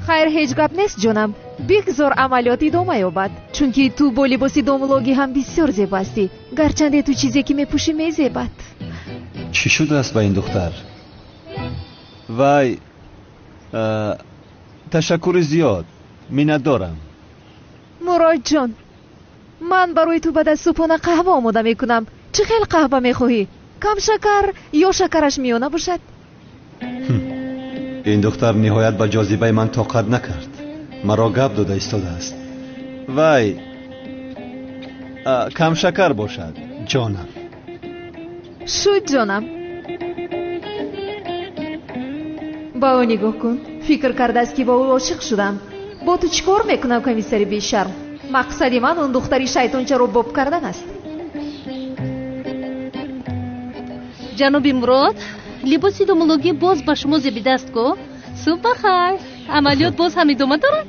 Speaker 9: Хайр, ҳеҷ гап нест, ҷонам. Бигзор амалиёт идома ёбад, чунки ту бо либоси домуллогӣ ҳам бисёр зебо ҳастӣ. Гарчанде ту чизе ки мепӯшӣ мезебад.
Speaker 8: Чӣ шудааст ба ин духтар? Вай, ташаккури зиёд, миннатдорам.
Speaker 9: Муродҷон, ман барои ту баъд аз субҳона қаҳва омода мекунам. Чӣ хел қаҳва мехоҳӣ? Кам шакар ё шакараш миёна бошад?
Speaker 8: Ин духтар ниҳоят ба ҷозибаи ман тоқат накард. Маро гап дода истодааст. Вай, камшакар бошад, ҷонам.
Speaker 9: Шуд, ҷонам. Ба ӯ нигоҳ кун. Фикр кардааст, ки бо ӯ ошиқ шудам. Бо ту чӣ кор мекунам, комиссари бешарм? Мақсади ман он духтари шайтончаро боб кардан аст.
Speaker 13: Ҷаноби Мурод, либоси домуллогӣ боз ба шумо зебидааст ку? Субҳ ба хайр. Амалиёт боз ҳам идома дорад?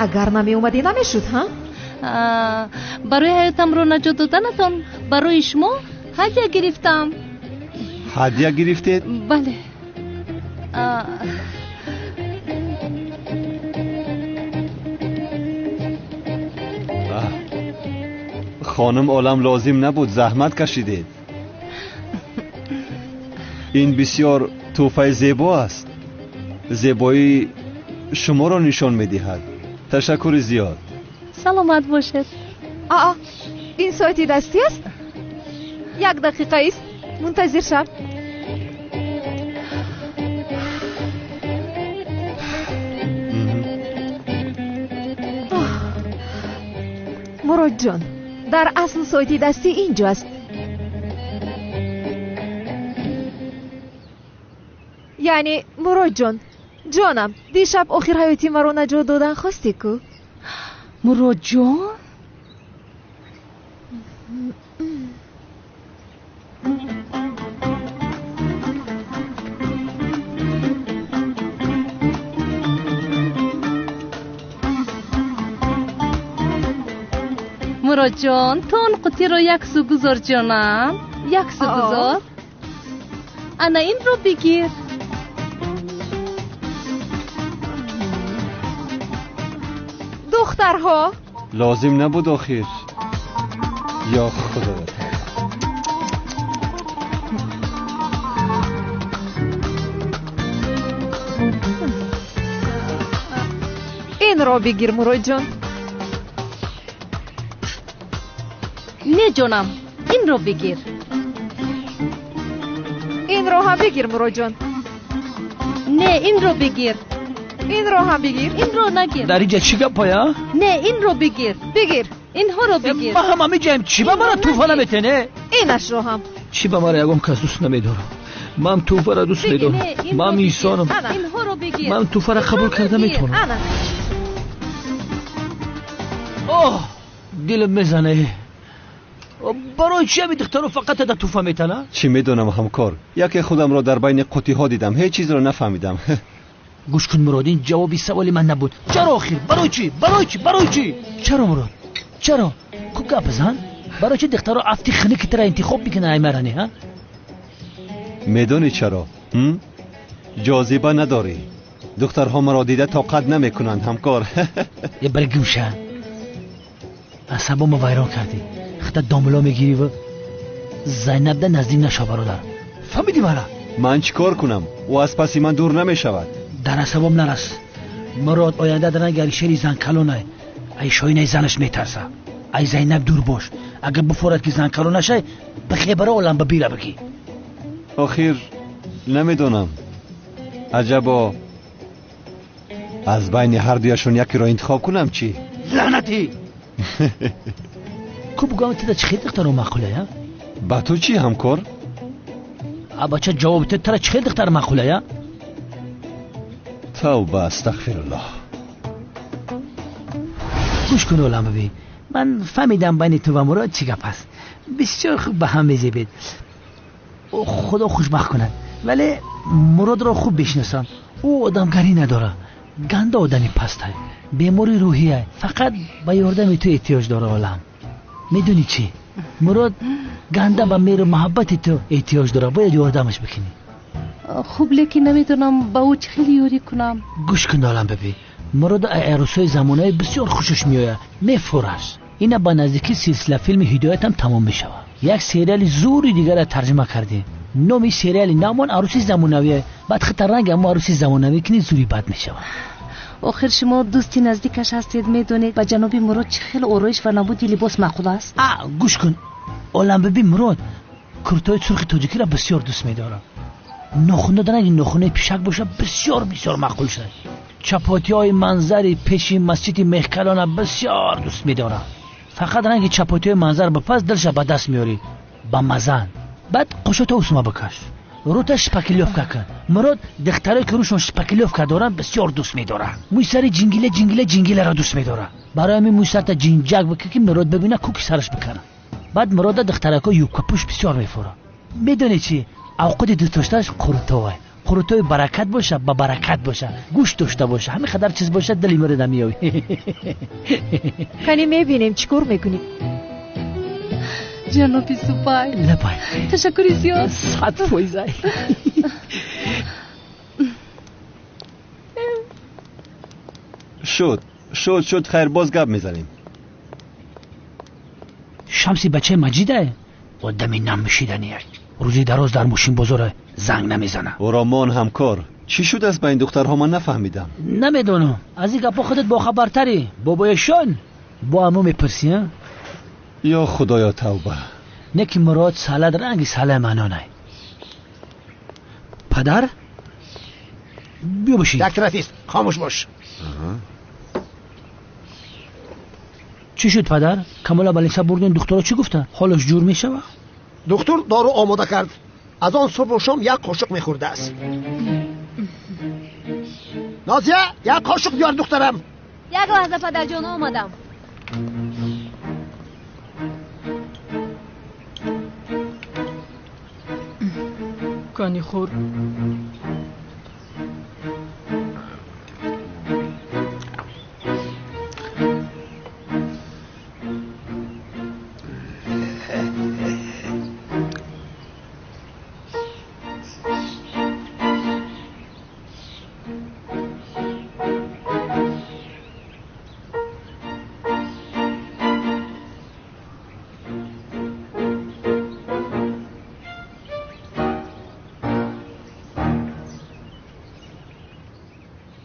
Speaker 9: Агар намеомадӣ, намешуд, ҳа?
Speaker 13: Барои ҳаётамро наҷот доданатон барои шумо ҳадя гирифтам.
Speaker 8: Ҳадя гирифтед?
Speaker 13: Бале.
Speaker 8: Хонум олам, лозим набуд, заҳмат кашидед. Ин бисёр тӯҳфаи зебо аст. Зебоии шуморо нишон медиҳад. Ташаккури зиёд.
Speaker 13: Саломат бошед.
Speaker 9: Аа, ин соати дастӣ аст? Як дақиқа ист, мунтазир шав. Муродҷон, дар асл соати дастӣ инҷо аст. Яъне Муродҷон, ҷонам, дишаб охир ҳаёти маро наҷот додан хостӣ ку?
Speaker 13: Муродҷон? Муродҷон, ту он қутиро як су гузор, ҷонам, як су гузор. Ана инро бигир.
Speaker 9: Духтарҳо,
Speaker 8: лозим набуд охир. Ё Худо.
Speaker 9: Инро бигир, Муродҷон.
Speaker 13: Не, ҷонам, инро бигир.
Speaker 9: Инро ҳам бигир, Муродҷон.
Speaker 13: Не, инро бигир.
Speaker 9: Инро ҳам бигир.
Speaker 13: Инро нагир.
Speaker 19: Дар инҷа чӣ гапая?
Speaker 13: Не, инро бигир.
Speaker 9: Бигир.
Speaker 13: Инҳоро бигир.
Speaker 19: Ма ҳам ҳамиҷаем. Чӣ ба мара тӯҳфа наметене?
Speaker 9: Инашро ҳам.
Speaker 19: Чӣ ба мара ягон кас дӯст намедорам? Ман тӯҳфаро дӯст медорам. Ман инсонам.
Speaker 13: Инҳоро бигир.
Speaker 19: Ман тӯҳфаро қабул карда метавонам. Оҳ, дилам мезане. Барои чи ҳами духтаро фақат да тӯҳфа метана?
Speaker 8: Чӣ медонам, ҳамкор. Яке худамро дар байни қутиҳо дидам, ҳеҷ чизро нафаҳмидам.
Speaker 19: Гӯш кун, Мурод, ин ҷавоби саволи ман набуд. Чаро охир? Барои чӣ? Барои чӣ? Барои чӣ? Чаро, Мурод? Чаро? Ку гап зан? Барои чӣ духтаро афти хунуки тара интихоб мекунанд, аймаране, ҳа?
Speaker 8: Медонӣ чаро? Ҷозиба надорӣ. Духтарҳо маро дида тоқат намекунанд, ҳамкор.
Speaker 19: Е бари гумша. Асабомо вайрон кардӣ. Хата домло мегирӣ ва Зайнабда наздик нашав, бародар. Фаҳмидӣ мара?
Speaker 8: Ман чӣ кор кунам? Ӯ аз паси ман дур намешавад.
Speaker 19: Дар асабом нарас. Мурод оянда дар ранги Алишери занкалонай. Ай шоинаи занаш метарса. Ай Зайнаб дур бош. Агар бифорад ки занкалон нашай, бихебара олам ба бира бикӣ.
Speaker 8: Охир намедонам. Аҷабо аз байни ҳардуяшон якеро интихоб кунам чӣ?
Speaker 19: Лаънатӣ! Ку бугӯям, тида чӣ хел духтаро маъқулая?
Speaker 8: Ба ту чӣ, ҳамкор?
Speaker 19: А бача, ҷавоби ту, тара чӣ хел духтар маъқулая?
Speaker 8: Тавба, астағфируллоҳ.
Speaker 19: Гӯш кун, олам бибин. Ман фаҳмидам байни ту ва Мурод чӣ гап аст. Бисёр хуб ба ҳам мезебед. Худо хушбахт кунад. Вале Муродро хуб бишносам. Ӯ одамгарӣ надорад. Ганда одами пастай. Бемори рӯҳия. Фақат ба ёрдами ту эҳтиёҷ дорад, олам. Медонӣ чӣ? Мурод ганда ба меҳру муҳаббати ту эҳтиёҷ дорад. Бояд ёрдамаш бикунӣ.
Speaker 13: Хуб, лекин намедонам ба ӯ чӣ хел ёрӣ кунам.
Speaker 19: Гӯш кун, олам бибин. Мурод арӯсҳои замонави бисёр хушаш меояд. Мефураш. Ина ба наздикӣ силсила филми ҳидоятам тамом мешавад. Як сериали зури дигарро тарҷима кардем. Номи сериали намон арӯси замонавие. Баъд хита ранг аммо арӯси замонавӣ кунӣ, зури бад мешавад.
Speaker 13: Охир шумо дӯсти наздикаш ҳастед, медонед ба ҷаноби Мурод чӣ хел ороиш ва намуди либос маъқул аст?
Speaker 19: А, гӯш кун, олам бибин, Мурод куртои сурхи тоҷикиро бисёр дӯст медорад. Нохуна ранги нохунаи пишак боша, бисёр бисёр маъқул шуд. Чапотиҳои манзари пеши масҷиди Меҳкалона бисёр дӯст медорад. Фақат ранги чапотиҳои манзар бипаз, дилша ба даст меорӣ. Ба мазан. Баъд қошото усма бикаш. Рута шпаклёвка кун. Мурод духтарое ки рӯшон шпаклёвка доранд бисёр дӯст медорад. Мӯи сари ҷингила ҷингила ҷингиларо дӯст медорад. Барои ҳамин мӯи сарта ҷинҷак бикун, ки Мурод бибина, куки сараш бикана. Баъд Мурода духтарако юбкапӯш бисёр мефурад. Медонӣ чӣ? Авқоти дӯстдоштааш қурутовай. Қурутои баракат боша, ба баракат боша, гӯшт дошта боша, ҳамин қадар чиз боша, дили Мурода меёбӣ.
Speaker 9: Кани мебинем чӣ кор мекунӣ.
Speaker 13: Ҷаноби Супай.
Speaker 19: Лабай.
Speaker 13: Ташаккури зиёд.
Speaker 19: 100%.
Speaker 8: Шуд, шуд, шуд, хайр, боз гап мезанем.
Speaker 19: Шамси бачаи Маҷидае? Одами намшидание. Рӯзи дароз дар мошинбозор занг намезана.
Speaker 8: Ӯро мон, ҳамкор. Чӣ шудааст ба ин духтарҳо, ман нафаҳмидам.
Speaker 19: Намедонам. Аз ин гапҳо худат бохабартарӣ. Бобояшон бо ҳамо мепурсӣ, а?
Speaker 8: Ё Худоё, тавба.
Speaker 19: Не ки Мурод салад ранги салаи манонай. Падар? Биё бишин.
Speaker 16: Як тарафист, хомӯш бош.
Speaker 19: Чӣ шуд падар? Камола балиса бурдин, духтуро чӣ гуфта? Ҳолаш ҷур мешава?
Speaker 16: Духтур дору омода кард. Аз он субҳу шом як қошуқ мехӯрдааст. Нозия, як қошуқ биёр духтарам.
Speaker 13: Як лаҳза падарҷон, омадам.
Speaker 10: Кани хӯр.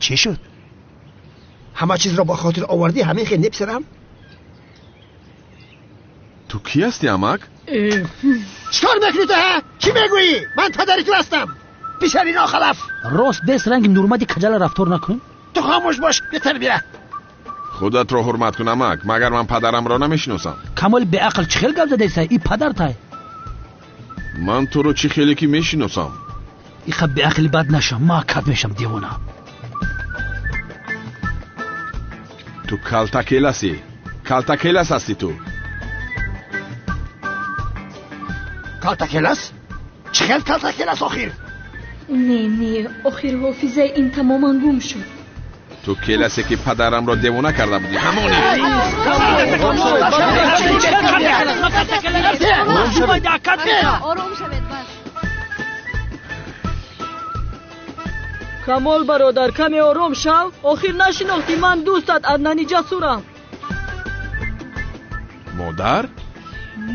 Speaker 16: Чӣ шуд? Ҳама чизро ба хотир овардӣ, ҳамин хел не писарам?
Speaker 17: Ту кӣ ҳастӣ, амак?
Speaker 16: Чикор мекунӣ ту, ҳа? Чӣ мегӯӣ? Ман падари ту ҳастам. Писари нохалаф.
Speaker 19: Рост бес ранги нурмади каҷала рафтор накун.
Speaker 16: Ту хомӯш бош, бетарбия.
Speaker 17: Худатро ҳурмат кун, амак. Магар ман падарамро намешиносам?
Speaker 19: Камоли беақл чӣ хел гап задаиса? И падартай.
Speaker 17: Ман туро чӣ хеле ки мешиносам.
Speaker 19: Иха беақли бад нашам, ма кат мешам девона.
Speaker 17: Ту калтакеласӣ. Калтакелас ҳастӣ ту.
Speaker 16: Калтакелас? Чӣ хел калтакелас охир?
Speaker 11: Не, не, охир ҳофизаи ин тамоман гум шуд.
Speaker 17: Ту келасе ки падарамро девона карда будӣ, ҳамони.
Speaker 13: Ором шавед, бас.
Speaker 10: Камол бародар, каме ором шав. Охир нашинохтӣ, ман дӯстат Аднани Ҷасурам.
Speaker 17: Модар?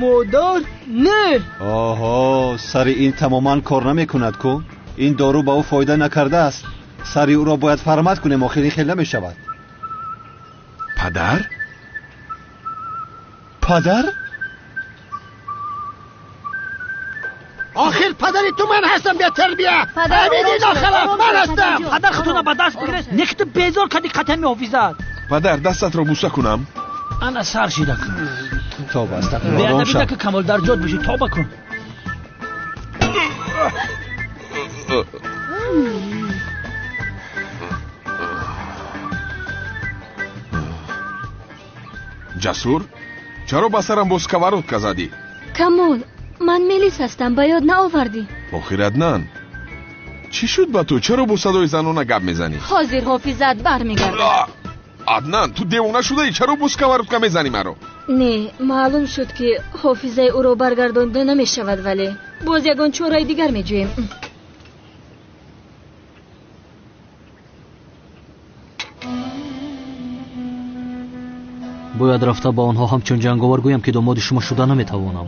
Speaker 10: Модар? Не!
Speaker 8: Оҳо, сари ин тамоман кор намекунад ку? Ин дору ба ӯ фоида накардааст. Сари ӯро бояд фармат кунем, охир ин хел намешавад.
Speaker 17: Падар?
Speaker 8: Падар?
Speaker 16: Охир падари ту ман ҳастам, бетарбия. Ҳамиди нохалаф ман ҳастам.
Speaker 19: Падар худтона ба даст бигиред, не ки ту безор кардӣ қатами ҳофизат.
Speaker 17: Падар, дастатро буса кунам.
Speaker 19: Ана сар шида кун.
Speaker 8: Тоба, астағфируллоҳ. Ором шав.
Speaker 19: Беадабида ки Камол дар ҷод бишӣ, тоба кун.
Speaker 17: Ҷасур, чаро ба сарам бо сковородка задӣ?
Speaker 11: Камол, ман Мелис ҳастам, ба ёд наовардӣ.
Speaker 17: Охир Аднан, чӣ шуд ба ту? Чаро бо садои занона гап мезанӣ?
Speaker 11: Ҳозир ҳофизат бармегардад.
Speaker 17: Аднан, ту девона шудаӣ? Чаро бо сковородка мезанӣ маро?
Speaker 11: Не, маълум шуд ки ҳофизаи ӯро баргардонда намешавад, вале боз ягон чораи дигар меҷӯем.
Speaker 5: Бояд рафта ба онҳо ҳамчун ҷанговар гӯям ки домоди шумо шуда наметавонам,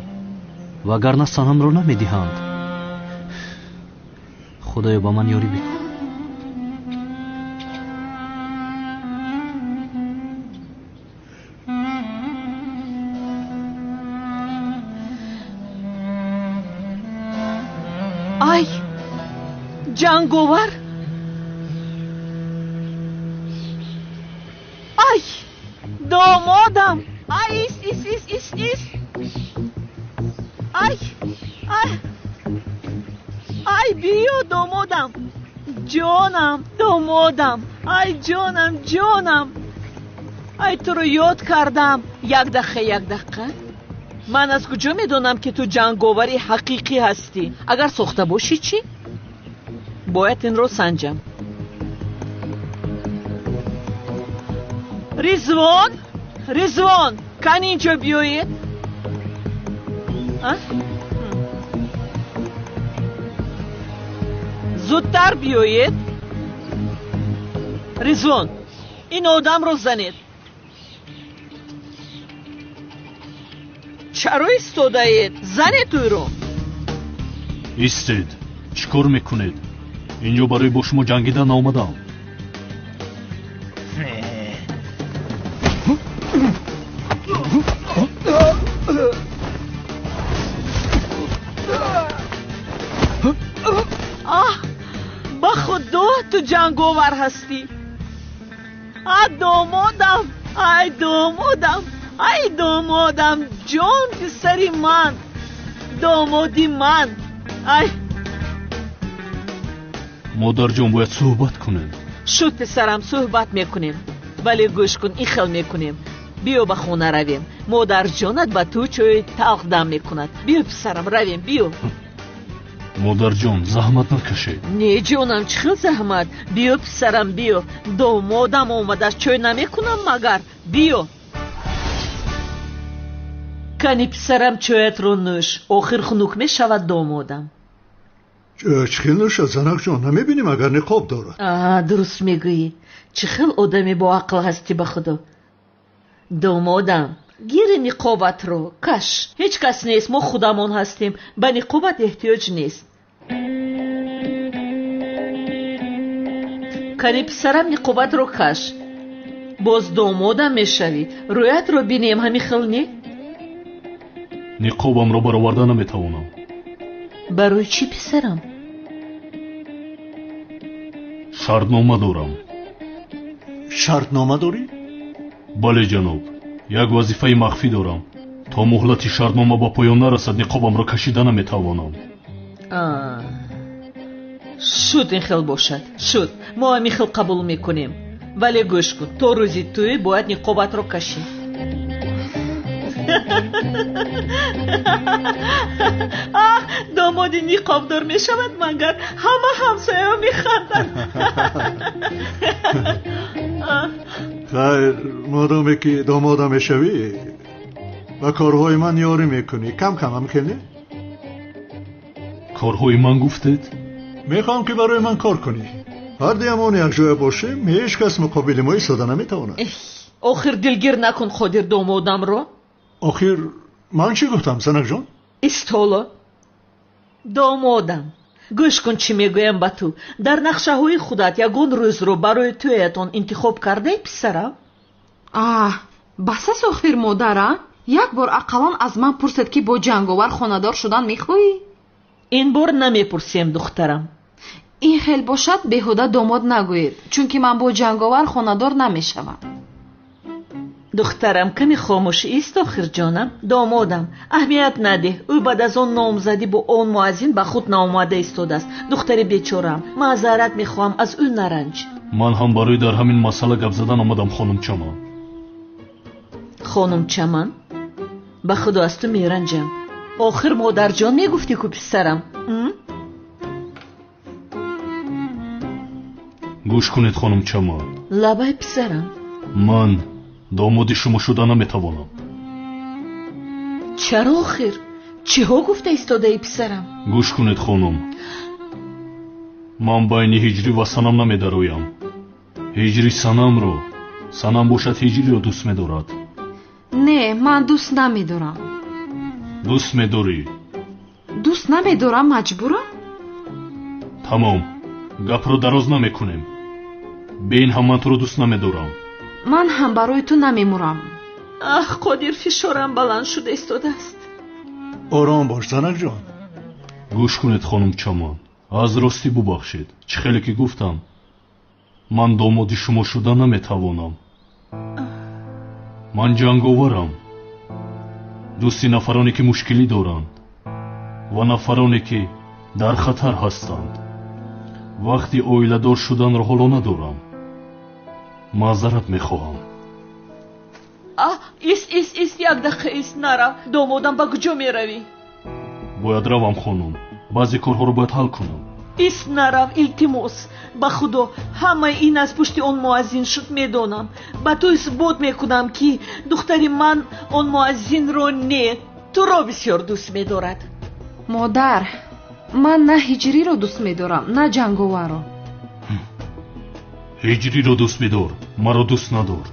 Speaker 5: вагарна санамро намедиҳанд. Худоё, ба ман ёрӣ бикун.
Speaker 1: Ай, ҷанговар! Ай, домодам! Ай, ис, ис, ис, ис, ис! Ай, ай, ай, биё, домодам! Ҷонам, домодам! Ай, ҷонам, ҷонам! Ай, туро ёд кардам. Як дақиқа, як дақиқа. Ман аз куҷо медонам, ки ту ҷанговари ҳақиқӣ ҳастӣ? Агар сохта бошӣ чӣ? Бояд инро санҷам. Ризвон, Ризвон, кани инҷо биёед. Зудтар биёед. Ризвон, ин одамро занед. Чаро истодаед? Занед ӯро.
Speaker 5: Истед, чӣ кор мекунед? Инҷо барои бо шумо ҷангидан наомадам.
Speaker 1: Аҳ, ба худо ту ҷанговар ҳастӣ. А домодам, ай домодам. Ай домодам, ҷон писари ман, домоди ман. Ай
Speaker 5: модарҷон, бояд суҳбат кунем.
Speaker 1: Шуд писарам, суҳбат мекунем. Вале гӯш кун, ин хел мекунем. Биё ба хона равем. Модарҷонат ба ту чойи талх дам мекунад. Биё писарам, равем, биё.
Speaker 5: Модарҷон, заҳмат накашед.
Speaker 1: Не ҷонам, чӣ хел заҳмат? Биё писарам, биё. Домодам омадааст, чой намекунам магар? Биё. Кани писарам, чоятро нӯш. Охир хунук мешавад домодам.
Speaker 3: Чӣ хел нӯшад, занакҷон? Намебинӣ магар ниқоб дорад?
Speaker 1: Дуруст мегӯӣ. Чӣ хел одами боақл ҳастӣ ба худо. Домодам, гири ниқобатро каш. Ҳеҷ кас нест, мо худамон ҳастем. Ба ниқобат эҳтиёҷ нест. Кани писарам, ниқобатро каш. Боз домодам мешавӣ. Рӯятро бинем, ҳамин хел не?
Speaker 5: Ниқобамро бароварда наметавонам.
Speaker 1: Барои чӣ писарам?
Speaker 5: Шартнома дорам.
Speaker 3: Шартнома дорӣ?
Speaker 5: Бале ҷаноб, як вазифаи махфӣ дорам. То муҳлати шартнома ба поён нарасад, ниқобамро кашида наметавонам.
Speaker 1: Шуд, ин хел бошад. Шуд, мо ҳамин хел қабул мекунем. Вале гӯш кун, то рӯзи тӯй бояд ниқобатро кашӣ. Домоди ниқобдор мешавад магар? Ҳама ҳамсояҳо механданд.
Speaker 3: Хайр, модоме ки домода мешавӣ, ба корҳои ман ёрӣ мекунӣ. Кам кам ҳам хел не?
Speaker 5: Корҳои ман гуфтед?
Speaker 3: Мехоҳам ки барои ман кор кунӣ. Ҳардуямон якҷоя бошем, ҳеҷ кас муқобили мо истода наметавонад.
Speaker 1: Охир дилгир накун Қодир домодамро.
Speaker 3: Охир ман чӣ гуфтам, занакҷон?
Speaker 1: Истоло. Домодам, гӯш кун чӣ мегӯям ба ту. Дар нақшаҳои худат ягон рӯзро барои тӯятон интихоб кардаи писарам?
Speaker 4: Аҳ, бас аст охир модара. Як бор ақаллан аз ман пурсед ки бо ҷанговар хонадор шудан мехоҳӣ?
Speaker 1: Ин бор намепурсем, духтарам.
Speaker 4: Ин хел бошад, беҳуда домод нагӯед, чунки ман бо ҷанговар хонадор намешавам.
Speaker 1: Духтарам, каме хомӯш ист охир ҷонам. Домодам, аҳамият надеҳ. Ӯ баъд аз он номзадӣ бо он муаззин ба худ наомада истодааст. Духтари бечораам, маъзарат мехоҳам, аз ӯ наранҷ.
Speaker 5: Ман ҳам барои дар ҳамин масъала гап задан омадам, хонум Чаман.
Speaker 1: Хонум Чаман, ба худо аз ту меранҷам. Охир модарҷон мегуфтӣ ку писарам?
Speaker 5: Гӯш кунед, хонум Чаман.
Speaker 1: Лабай писарам.
Speaker 5: Ман домоди шумо шуда наметавонам.
Speaker 1: Чаро охир? Чиҳо гуфта истодаи писарам?
Speaker 5: Гӯш кунед, хонум. Ман байни ҳиҷрӣ ва санам намедароям. Ҳиҷрӣ санамро, санам бошад ҳиҷриро дӯст медорад.
Speaker 4: Не, ман дӯст намедорам.
Speaker 5: Дӯст медорӣ?
Speaker 4: Дӯст намедорам, маҷбурам?
Speaker 5: Тамом, гапро дароз намекунем. Бе ин ҳам ман туро дӯст намедорам.
Speaker 4: Ман ҳам барои ту намемурам.
Speaker 1: Аҳ, Қодир, фишорам баланд шуда истодааст.
Speaker 3: Ором бош, занакҷон.
Speaker 5: Гӯш кунед, хонум Чаман. Аз ростӣ бубахшед. Чӣ хеле ки гуфтам, ман домоди шумо шуда наметавонам. Ман ҷанговарам. Дӯсти нафароне ки мушкилӣ доранд ва нафароне ки дар хатар ҳастанд. Вақти оиладор шуданро ҳоло надорам. Маъзарат мехоҳам.
Speaker 1: Аҳ, ист, ист, ист, як дақиқа ист, нарав. Домодам, ба куҷо меравӣ?
Speaker 5: Бояд равам, хонум. Баъзе корҳоро бояд ҳал кунам.
Speaker 1: Ист, нарав, илтимос. Ба худо, ҳамаи ин аз пушти он муаззин шуд, медонам. Ба ту исбот мекунам, ки духтари ман он муаззинро не, туро бисёр дӯст медорад.
Speaker 4: Модар, ман на ҳиҷриро дӯст медорам, на ҷанговарро.
Speaker 5: Ҳиҷриро дӯст бидор, маро дӯст надор.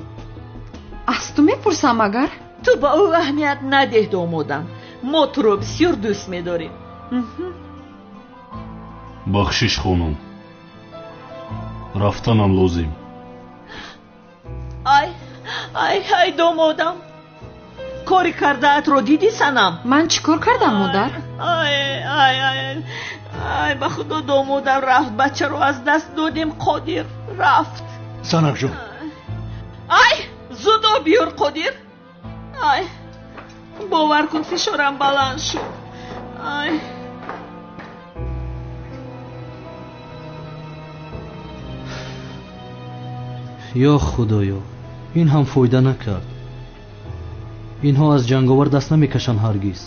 Speaker 4: Аз ту мепурсам магар?
Speaker 1: Ту ба ӯ аҳамият надеҳ, домодам. Мо туро бисёр дӯст медорем.
Speaker 5: Бахшиш, хонум. Рафтанам лозим.
Speaker 1: Ай, ай, ай, домодам. Кори кардаатро дидӣ, санам?
Speaker 4: Ман чӣ кор кардам, модар?
Speaker 1: Ай, ай, ай, ай, ба худо домодам рафт. Бачаро аз даст додем, Қодир рафт.
Speaker 3: Занакҷон.
Speaker 1: Ай, зуд об биёр, Қодир. Ай, бовар кун, фишорам баланд шуд. Ай.
Speaker 5: Ё худоё, ин ҳам фоида накард. Инҳо аз ҷанговар даст намекашанд ҳаргиз.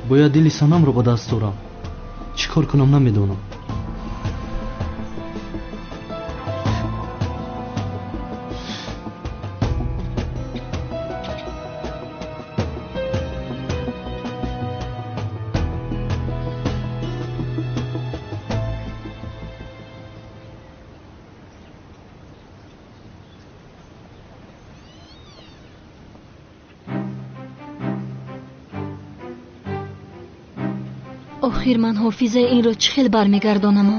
Speaker 5: Бояд дили Санамро ба даст орам. Чӣ кор кунам намедонам.
Speaker 11: Охир ман ҳофизаи инро чӣ хел бармегардонам?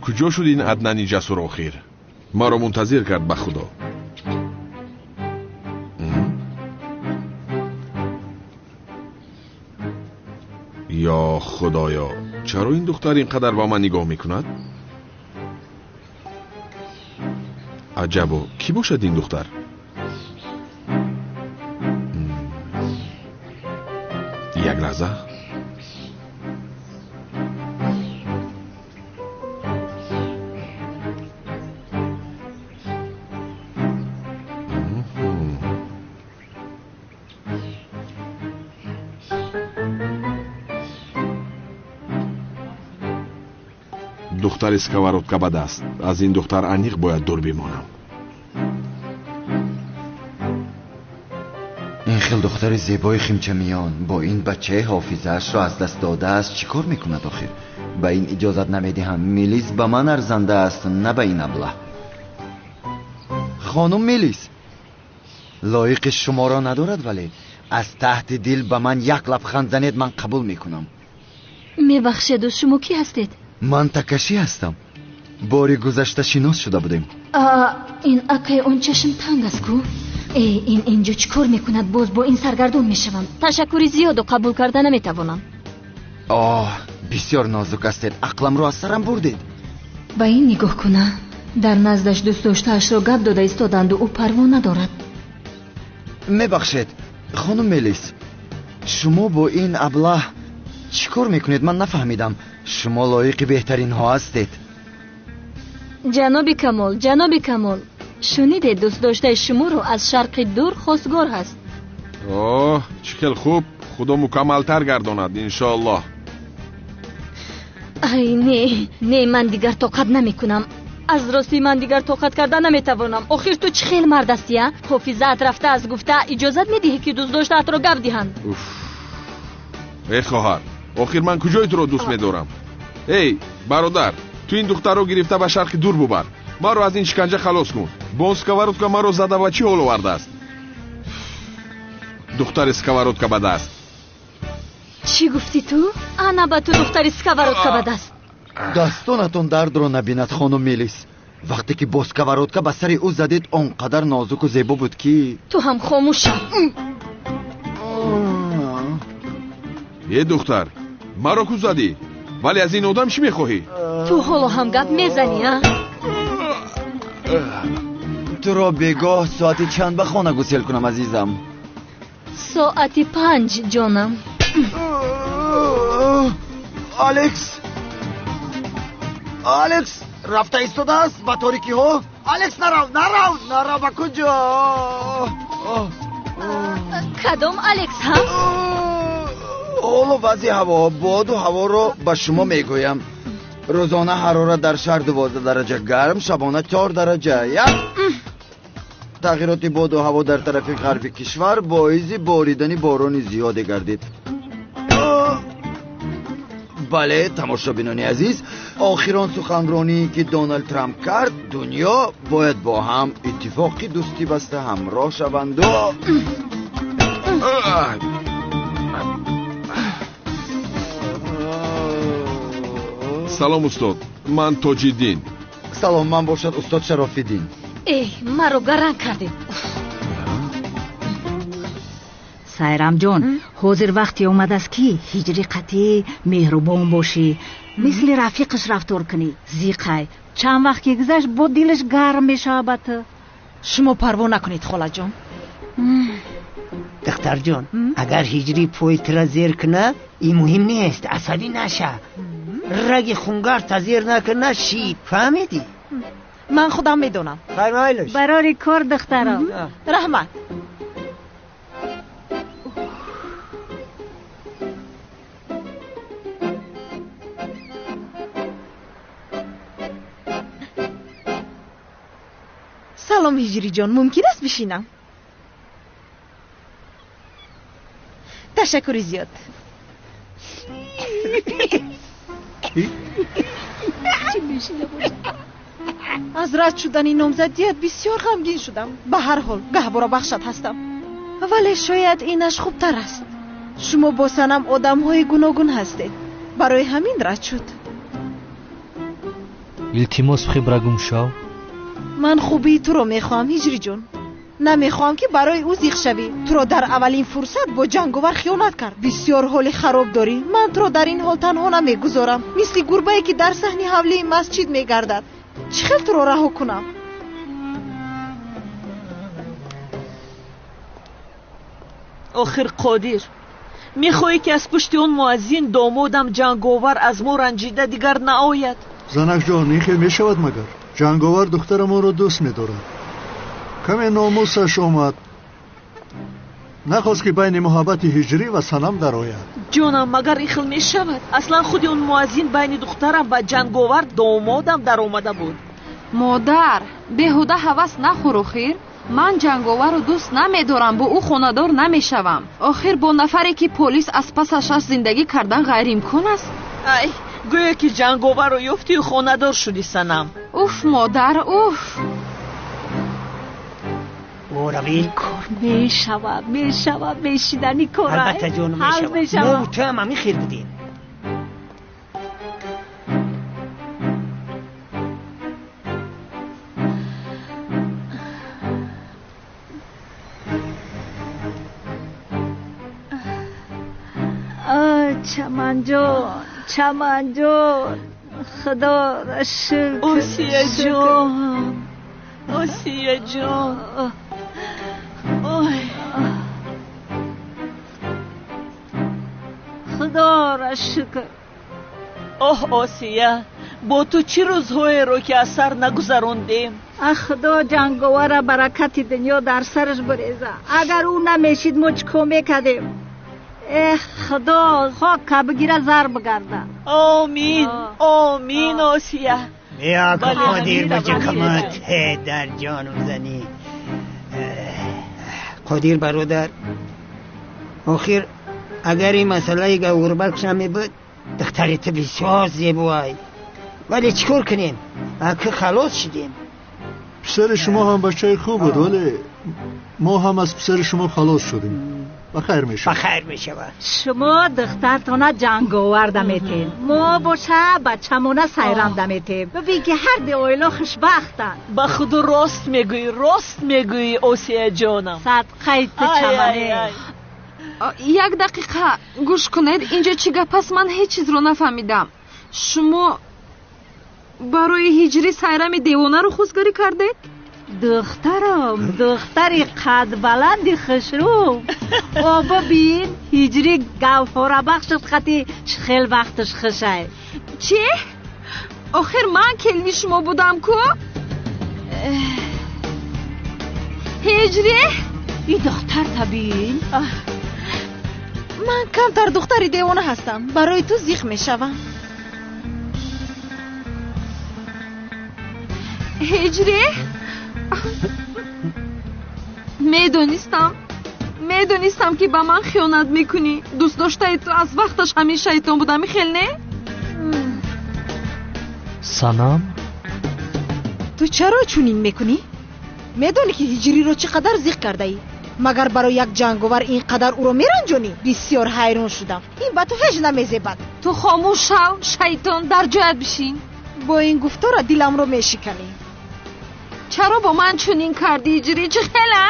Speaker 17: Куҷо шуд ин Аднани ҷасур охир? Маро мунтазир кард ба худо. Ё худоё, чаро ин духтар ин қадар ба ман нигоҳ мекунад? Аҷабо, кӣ бошад ин духтар? Як лаҳза. Духтари сковородка ба даст. Аз ин духтар аниқ бояд дур бимонам.
Speaker 6: Ин хел духтари зебои химчамиён бо ин бачаи ҳофизаашро аз даст додааст чӣ кор мекунад охир? Ба ин иҷозат намедиҳам. Мелис ба ман арзанда аст, на ба ин аблаҳ. Хонум Мелис лоиқи шуморо надорад, вале аз таҳти дил ба ман як лабханд занед, ман қабул мекунам.
Speaker 11: Мебахшеду, шумо кӣ ҳастед?
Speaker 6: Ман Такаши ҳастам. Бори гузашта шинос шуда будем.
Speaker 11: Ин акай он чашм танг аст ку? Э, ин инҷо чӣ кор мекунад? Боз бо ин саргардон мешавам. Ташаккури зиёду қабул карда наметавонам.
Speaker 6: Оҳ, бисёр нозук ҳастед. Ақламро аз сарам бурдед.
Speaker 11: Ба ин нигоҳ куна. Дар наздаш дӯстдоштаашро гап дода истоданду ӯ парво надорад.
Speaker 6: Мебахшед, хонум Мелис, шумо бо ин аблаҳ чӣ кор мекунед? Ман нафаҳмидам. Шумо лоиқи беҳтаринҳо ҳастед.
Speaker 11: Ҷаноби Камол, ҷаноби Камол, шунидед, дӯстдоштаи шуморо аз шарқи дур хостгор ҳаст.
Speaker 17: Оҳ, чӣ хел хуб. Худо мукаммалтар гардонад, иншоаллоҳ.
Speaker 11: Ай, не, не, ман дигар тоқат намекунам. Аз рости ман дигар тоқат карда наметавонам. Охир ту чӣ хел мард ҳастӣ, а? Ҳофизаат рафта аз гуфта иҷозат медиҳӣ, ки дӯстдоштаатро гап диҳанд?
Speaker 17: Эй хоҳар, охир ман куҷои туро дӯст медорам? Эй бародар, ту ин духтарро гирифта ба шарқи дур бубар. Маро аз ин шиканҷа халос кун. Бо он сковородка маро зада ва чӣ ҳол овардааст? Духтари сковородка ба даст.
Speaker 11: Чӣ гуфтӣ ту? Ана ба ту духтари сковородка ба даст.
Speaker 6: Дастонатон дардро набинад, хонум Мелис. Вақте ки бо сковородка ба сари ӯ задед, он қадар нозуку зебо буд ки
Speaker 11: ту ҳам хомӯш шав.
Speaker 17: Е духтар, маро ку задӣ? Вале аз ин одам чӣ мехоҳӣ?
Speaker 11: Ту ҳоло ҳам гап мезанӣ, а?
Speaker 6: Туро бегоҳ соати чанд ба хона гусел кунам, азизам?
Speaker 11: Соати 5, ҷонам.
Speaker 6: Алекс, Алекс рафта истодааст ба торикиҳо. Алекс, нарав, нарав, нарав, ба куҷо?
Speaker 11: Кадом Алекс, ҳа?
Speaker 6: Ҳоло вазъи ҳаво, боду ҳаворо ба шумо мегӯям. Рӯзона ҳарорат дар шаҳр 12 дараҷа гарм, шабона 4 дараҷа. Як тағйироти боду ҳаво дар тарафи ғарби кишвар боиси боридани борони зиёде гардид. Бале, тамошобинони азиз, охирон суханроние ки Доналд Трамп кард, дунё бояд бо ҳам иттифоқи дӯстӣ баста ҳамроҳ шаванду.
Speaker 17: Салом устод, ман Тоҷиддин.
Speaker 6: Салом, ман бошад устод Шарофиддин.
Speaker 11: Эй, маро гаранг кардед.
Speaker 20: Сайрамҷон, ҳозир вақте омадааст, ки ҳиҷри қатъӣ меҳрубон бошӣ. Мисли рафиқаш рафтор кунӣ. Зиқай. Чанд вақт ки гузашт, бо дилаш гарм мешавад ба ту.
Speaker 12: Шумо парво накунед, холаҷон.
Speaker 15: Духтарҷон, агар ҳиҷрӣ пои тура зер кунад, ин муҳим нест, асабӣ наша. Раги хунгарта зер накуна, шид. Фаҳмидӣ?
Speaker 12: Ман худам медонам.
Speaker 15: Фармоилаш.
Speaker 20: Барори кор, духтарам.
Speaker 12: Раҳмат. Салом, ҳиҷриҷон, мумкин аст бишинам? Ташаккури зиёд. Аз рад шудани номзадият бисёр ғамгин шудам. Ба ҳар ҳол гаҳвора бахшат ҳастам, вале шояд инаш хубтар аст. Шумо бо Санам одамҳои гуногун ҳастед, барои ҳамин рад шуд.
Speaker 5: Илтимос, хибра гум шав.
Speaker 12: Ман хубии туро мехоҳам, ҳиҷриҷон. Намехоҳам, ки барои ӯ зиқ шавӣ. Туро дар аввалин фурсат бо ҷанговар хиёнат кард. Бисёр ҳоли хароб дорӣ. Ман туро дар ин ҳол танҳо намегузорам, мисли гурбае ки дар саҳни ҳавлии масҷид мегардад. Чӣ хел туро раҳо кунам?
Speaker 1: Охир Қодир, мехоҳӣ, ки аз пушти он муаззин домодам ҷанговар аз мо ранҷида дигар наояд?
Speaker 3: Занакҷон, ин хел мешавад магар? Ҷанговар духтарамонро дӯст медорад. Каме номусаш омад, нахост, ки байни муҳаббати ҳиҷрӣ ва Санам дарояд.
Speaker 1: Ҷонам, магар ин хел мешавад? Аслан худи он муаззин байни духтарам ва ҷанговар домодам даромада буд.
Speaker 4: Модар, беҳуда ҳавас нахӯр. Охир ман ҷанговарро дӯст намедорам, бо ӯ хонадор намешавам. Охир бо нафаре, ки полис аз пасаш аст, зиндагӣ кардан ғайриимкон аст.
Speaker 1: Ай, гӯё ки ҷанговарро ёфтию хонадор шудӣ, Санам.
Speaker 4: Уф, модар, уф.
Speaker 15: Оравин.
Speaker 20: Кор мешавад, мешавад, мешидани кор.
Speaker 15: Албатта, ҷонум, мешавад. Мо ту ҳам ҳамин хел будем.
Speaker 20: Чаманҷон, Чаманҷон, худоро шукр.
Speaker 1: Осияҷон, Осияҷон, ой,
Speaker 20: худоро шукр.
Speaker 1: Оҳ, Осия, бо ту чӣ рӯзҳоеро ки аз сар нагузарондем.
Speaker 20: Ах, худо ҷанговара баракати дунё дар сараш буреза. Агар ӯ намешид, мо чӣ кор мекардем? Эх, худо хока бигира, зар бигарда.
Speaker 1: Омин, омин, Осия.
Speaker 15: Биё, Қодир, баҷакамат дар ҷону занӣ. Қодир бародар, охир агар ин масъалаи гавҳарбахш намебуд, духтари ту бисёр зебоай. Вале чӣ кор кунем, аки халос шудем.
Speaker 3: Писари шумо ҳам бачаи хуб буд, вале мо ҳам аз писари шумо халос шудем. Ба хайр мешавад.
Speaker 15: Ба хайр мешавад.
Speaker 20: Шумо духтартона ҷанговарда метем, мо боша бачамона сайранда метем. Бибин, ки ҳар ду оила хушбахтанд.
Speaker 1: Ба худо, рост мегӯӣ, рост мегӯӣ, Осияҷонам.
Speaker 20: Садқаи ту, Чамане.
Speaker 4: Як дақиқа гӯш кунед, инҷо чӣ гап аст? Ман ҳеҷ чизро нафаҳмидам. Шумо барои ҳиҷрӣ сайрами девонаро хостгарӣ кардед?
Speaker 20: Духтарам, духтари қадбаланди хушрӯ. О, бибин, ҳиҷрӣ гавҳорабахшат хати хел вақташ хушай.
Speaker 4: Чӣ? Охир ман келини шумо будам ку. Ҳиҷрӣ.
Speaker 20: И духтар табин.
Speaker 12: Ман камтар духтари девона ҳастам, барои ту зиқ мешавам.
Speaker 4: Ҳиҷрӣ, медонистам, медонистам, ки ба ман хиёнат мекунӣ. Дӯстдоштаи ту аз вақташ ҳамин шайтон будам, хел не?
Speaker 5: Санам.
Speaker 12: Ту чаро чунин мекунӣ? Медонӣ, ки ҳиҷриро чӣ қадар зиқ кардаӣ. Магар барои як ҷанговар ин қадар ӯро меранҷонӣ? Бисёр ҳайрон шудам, ин ба ту ҳеҷ намезебад.
Speaker 4: Ту хомӯш шав, шайтон, дар ҷоят бишин.
Speaker 12: Бо ин гуфтора диламро мешиканӣ.
Speaker 4: Чаро бо ман чунин кардӣ, ҳиҷрӣ? Чӣ хела?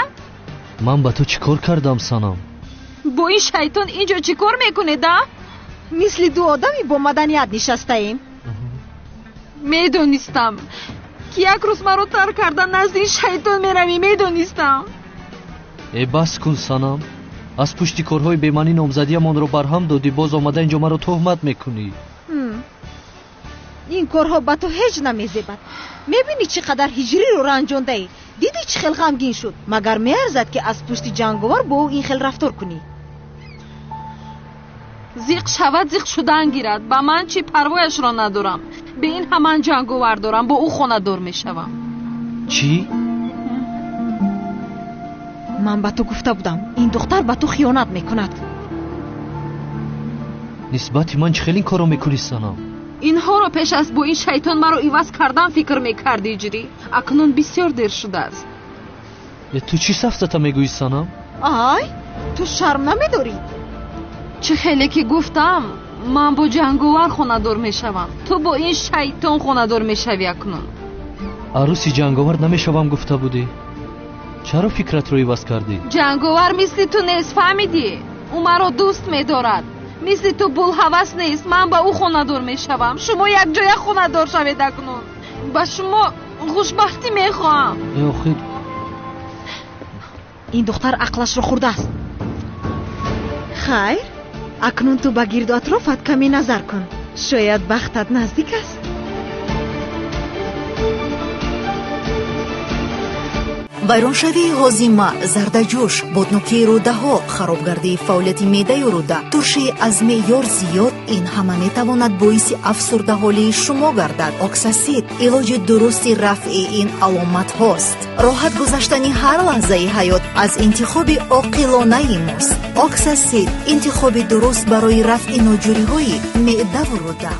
Speaker 5: Ман ба ту чӣ кор кардам, Санам?
Speaker 4: Бо ин шайтон инҷо чӣ кор мекунед, а?
Speaker 12: Мисли ду одами бо маданият нишастаем.
Speaker 4: Медонистам, ки як рӯз маро тарк карда назди ин шайтон меравӣ, медонистам.
Speaker 5: Э, бас кун, Санам. Аз пушти корҳои бемаънӣ номзадиямонро барҳам додӣ, боз омада инҷо маро туҳмат мекунӣ.
Speaker 12: Ин корҳо ба ту ҳеҷ намезебад. Мебинӣ, чӣ қадар Ҳиҷриро ранҷондаӣ? Дидӣ, чӣ хел ғамгин шуд? Магар меарзад, ки аз пушти Ҷанговар бо ӯ ин хел рафтор кунӣ?
Speaker 4: Зиқ шавад, зиқ шудан гирад. Ба ман чӣ, парвояшро надорам. Бе ин ҳам ман Ҷанговар дорам, бо ӯ хонадор мешавам.
Speaker 5: Чӣ?
Speaker 12: Ман ба ту гуфта будам, ин духтар ба ту хиёнат мекунад.
Speaker 5: Нисбати ман чӣ хел ин корро мекунӣ, Санам?
Speaker 4: Инҳоро пеш аз бо ин шайтон маро иваз кардан фикр мекардӣ, Ҳиҷрӣ. Акнун бисёр дер шудааст.
Speaker 5: Э, ту чӣ сафсата мегӯӣ, Санам?
Speaker 12: Ай, ту шарм намедорӣ?
Speaker 4: Чӣ хеле ки гуфтам, ман бо Ҷанговар хонадор мешавам, ту бо ин шайтон хонадор мешавӣ акнун.
Speaker 5: Арӯси Ҷанговар намешавам гуфта будӣ. Чаро фикратро иваз кардӣ?
Speaker 4: Ҷанговар мисли ту нест, фаҳмидӣ? Ӯ маро дӯст медорад, мисли ту булҳавас нест. Ман ба ӯ хонадор мешавам, шумо якҷоя хонадор шавед. Акнун ба шумо хушбахтӣ мехоҳам.
Speaker 5: Э, охир.
Speaker 12: Ин духтар ақлашро хӯрдааст. Хайр, акнун ту ба гирду атрофат каме назар кун, шояд бахтат наздик аст.
Speaker 21: Вайроншавии ҳозима, зардаҷӯш, боднокии рӯдаҳо, харобгардии фаъолияти меъдаю рӯда, туршии аз меъёр зиёд — ин ҳама метавонад боиси афсурдаҳолии шумо гардад. Оксасид илоҷи дурусти рафъи ин аломатҳост. Роҳат гузаштани ҳар лаҳзаи ҳаёт аз интихоби оқилонаи мост. Оксасид — интихоби дуруст барои рафъи ноҷӯриҳои меъдаву рӯда.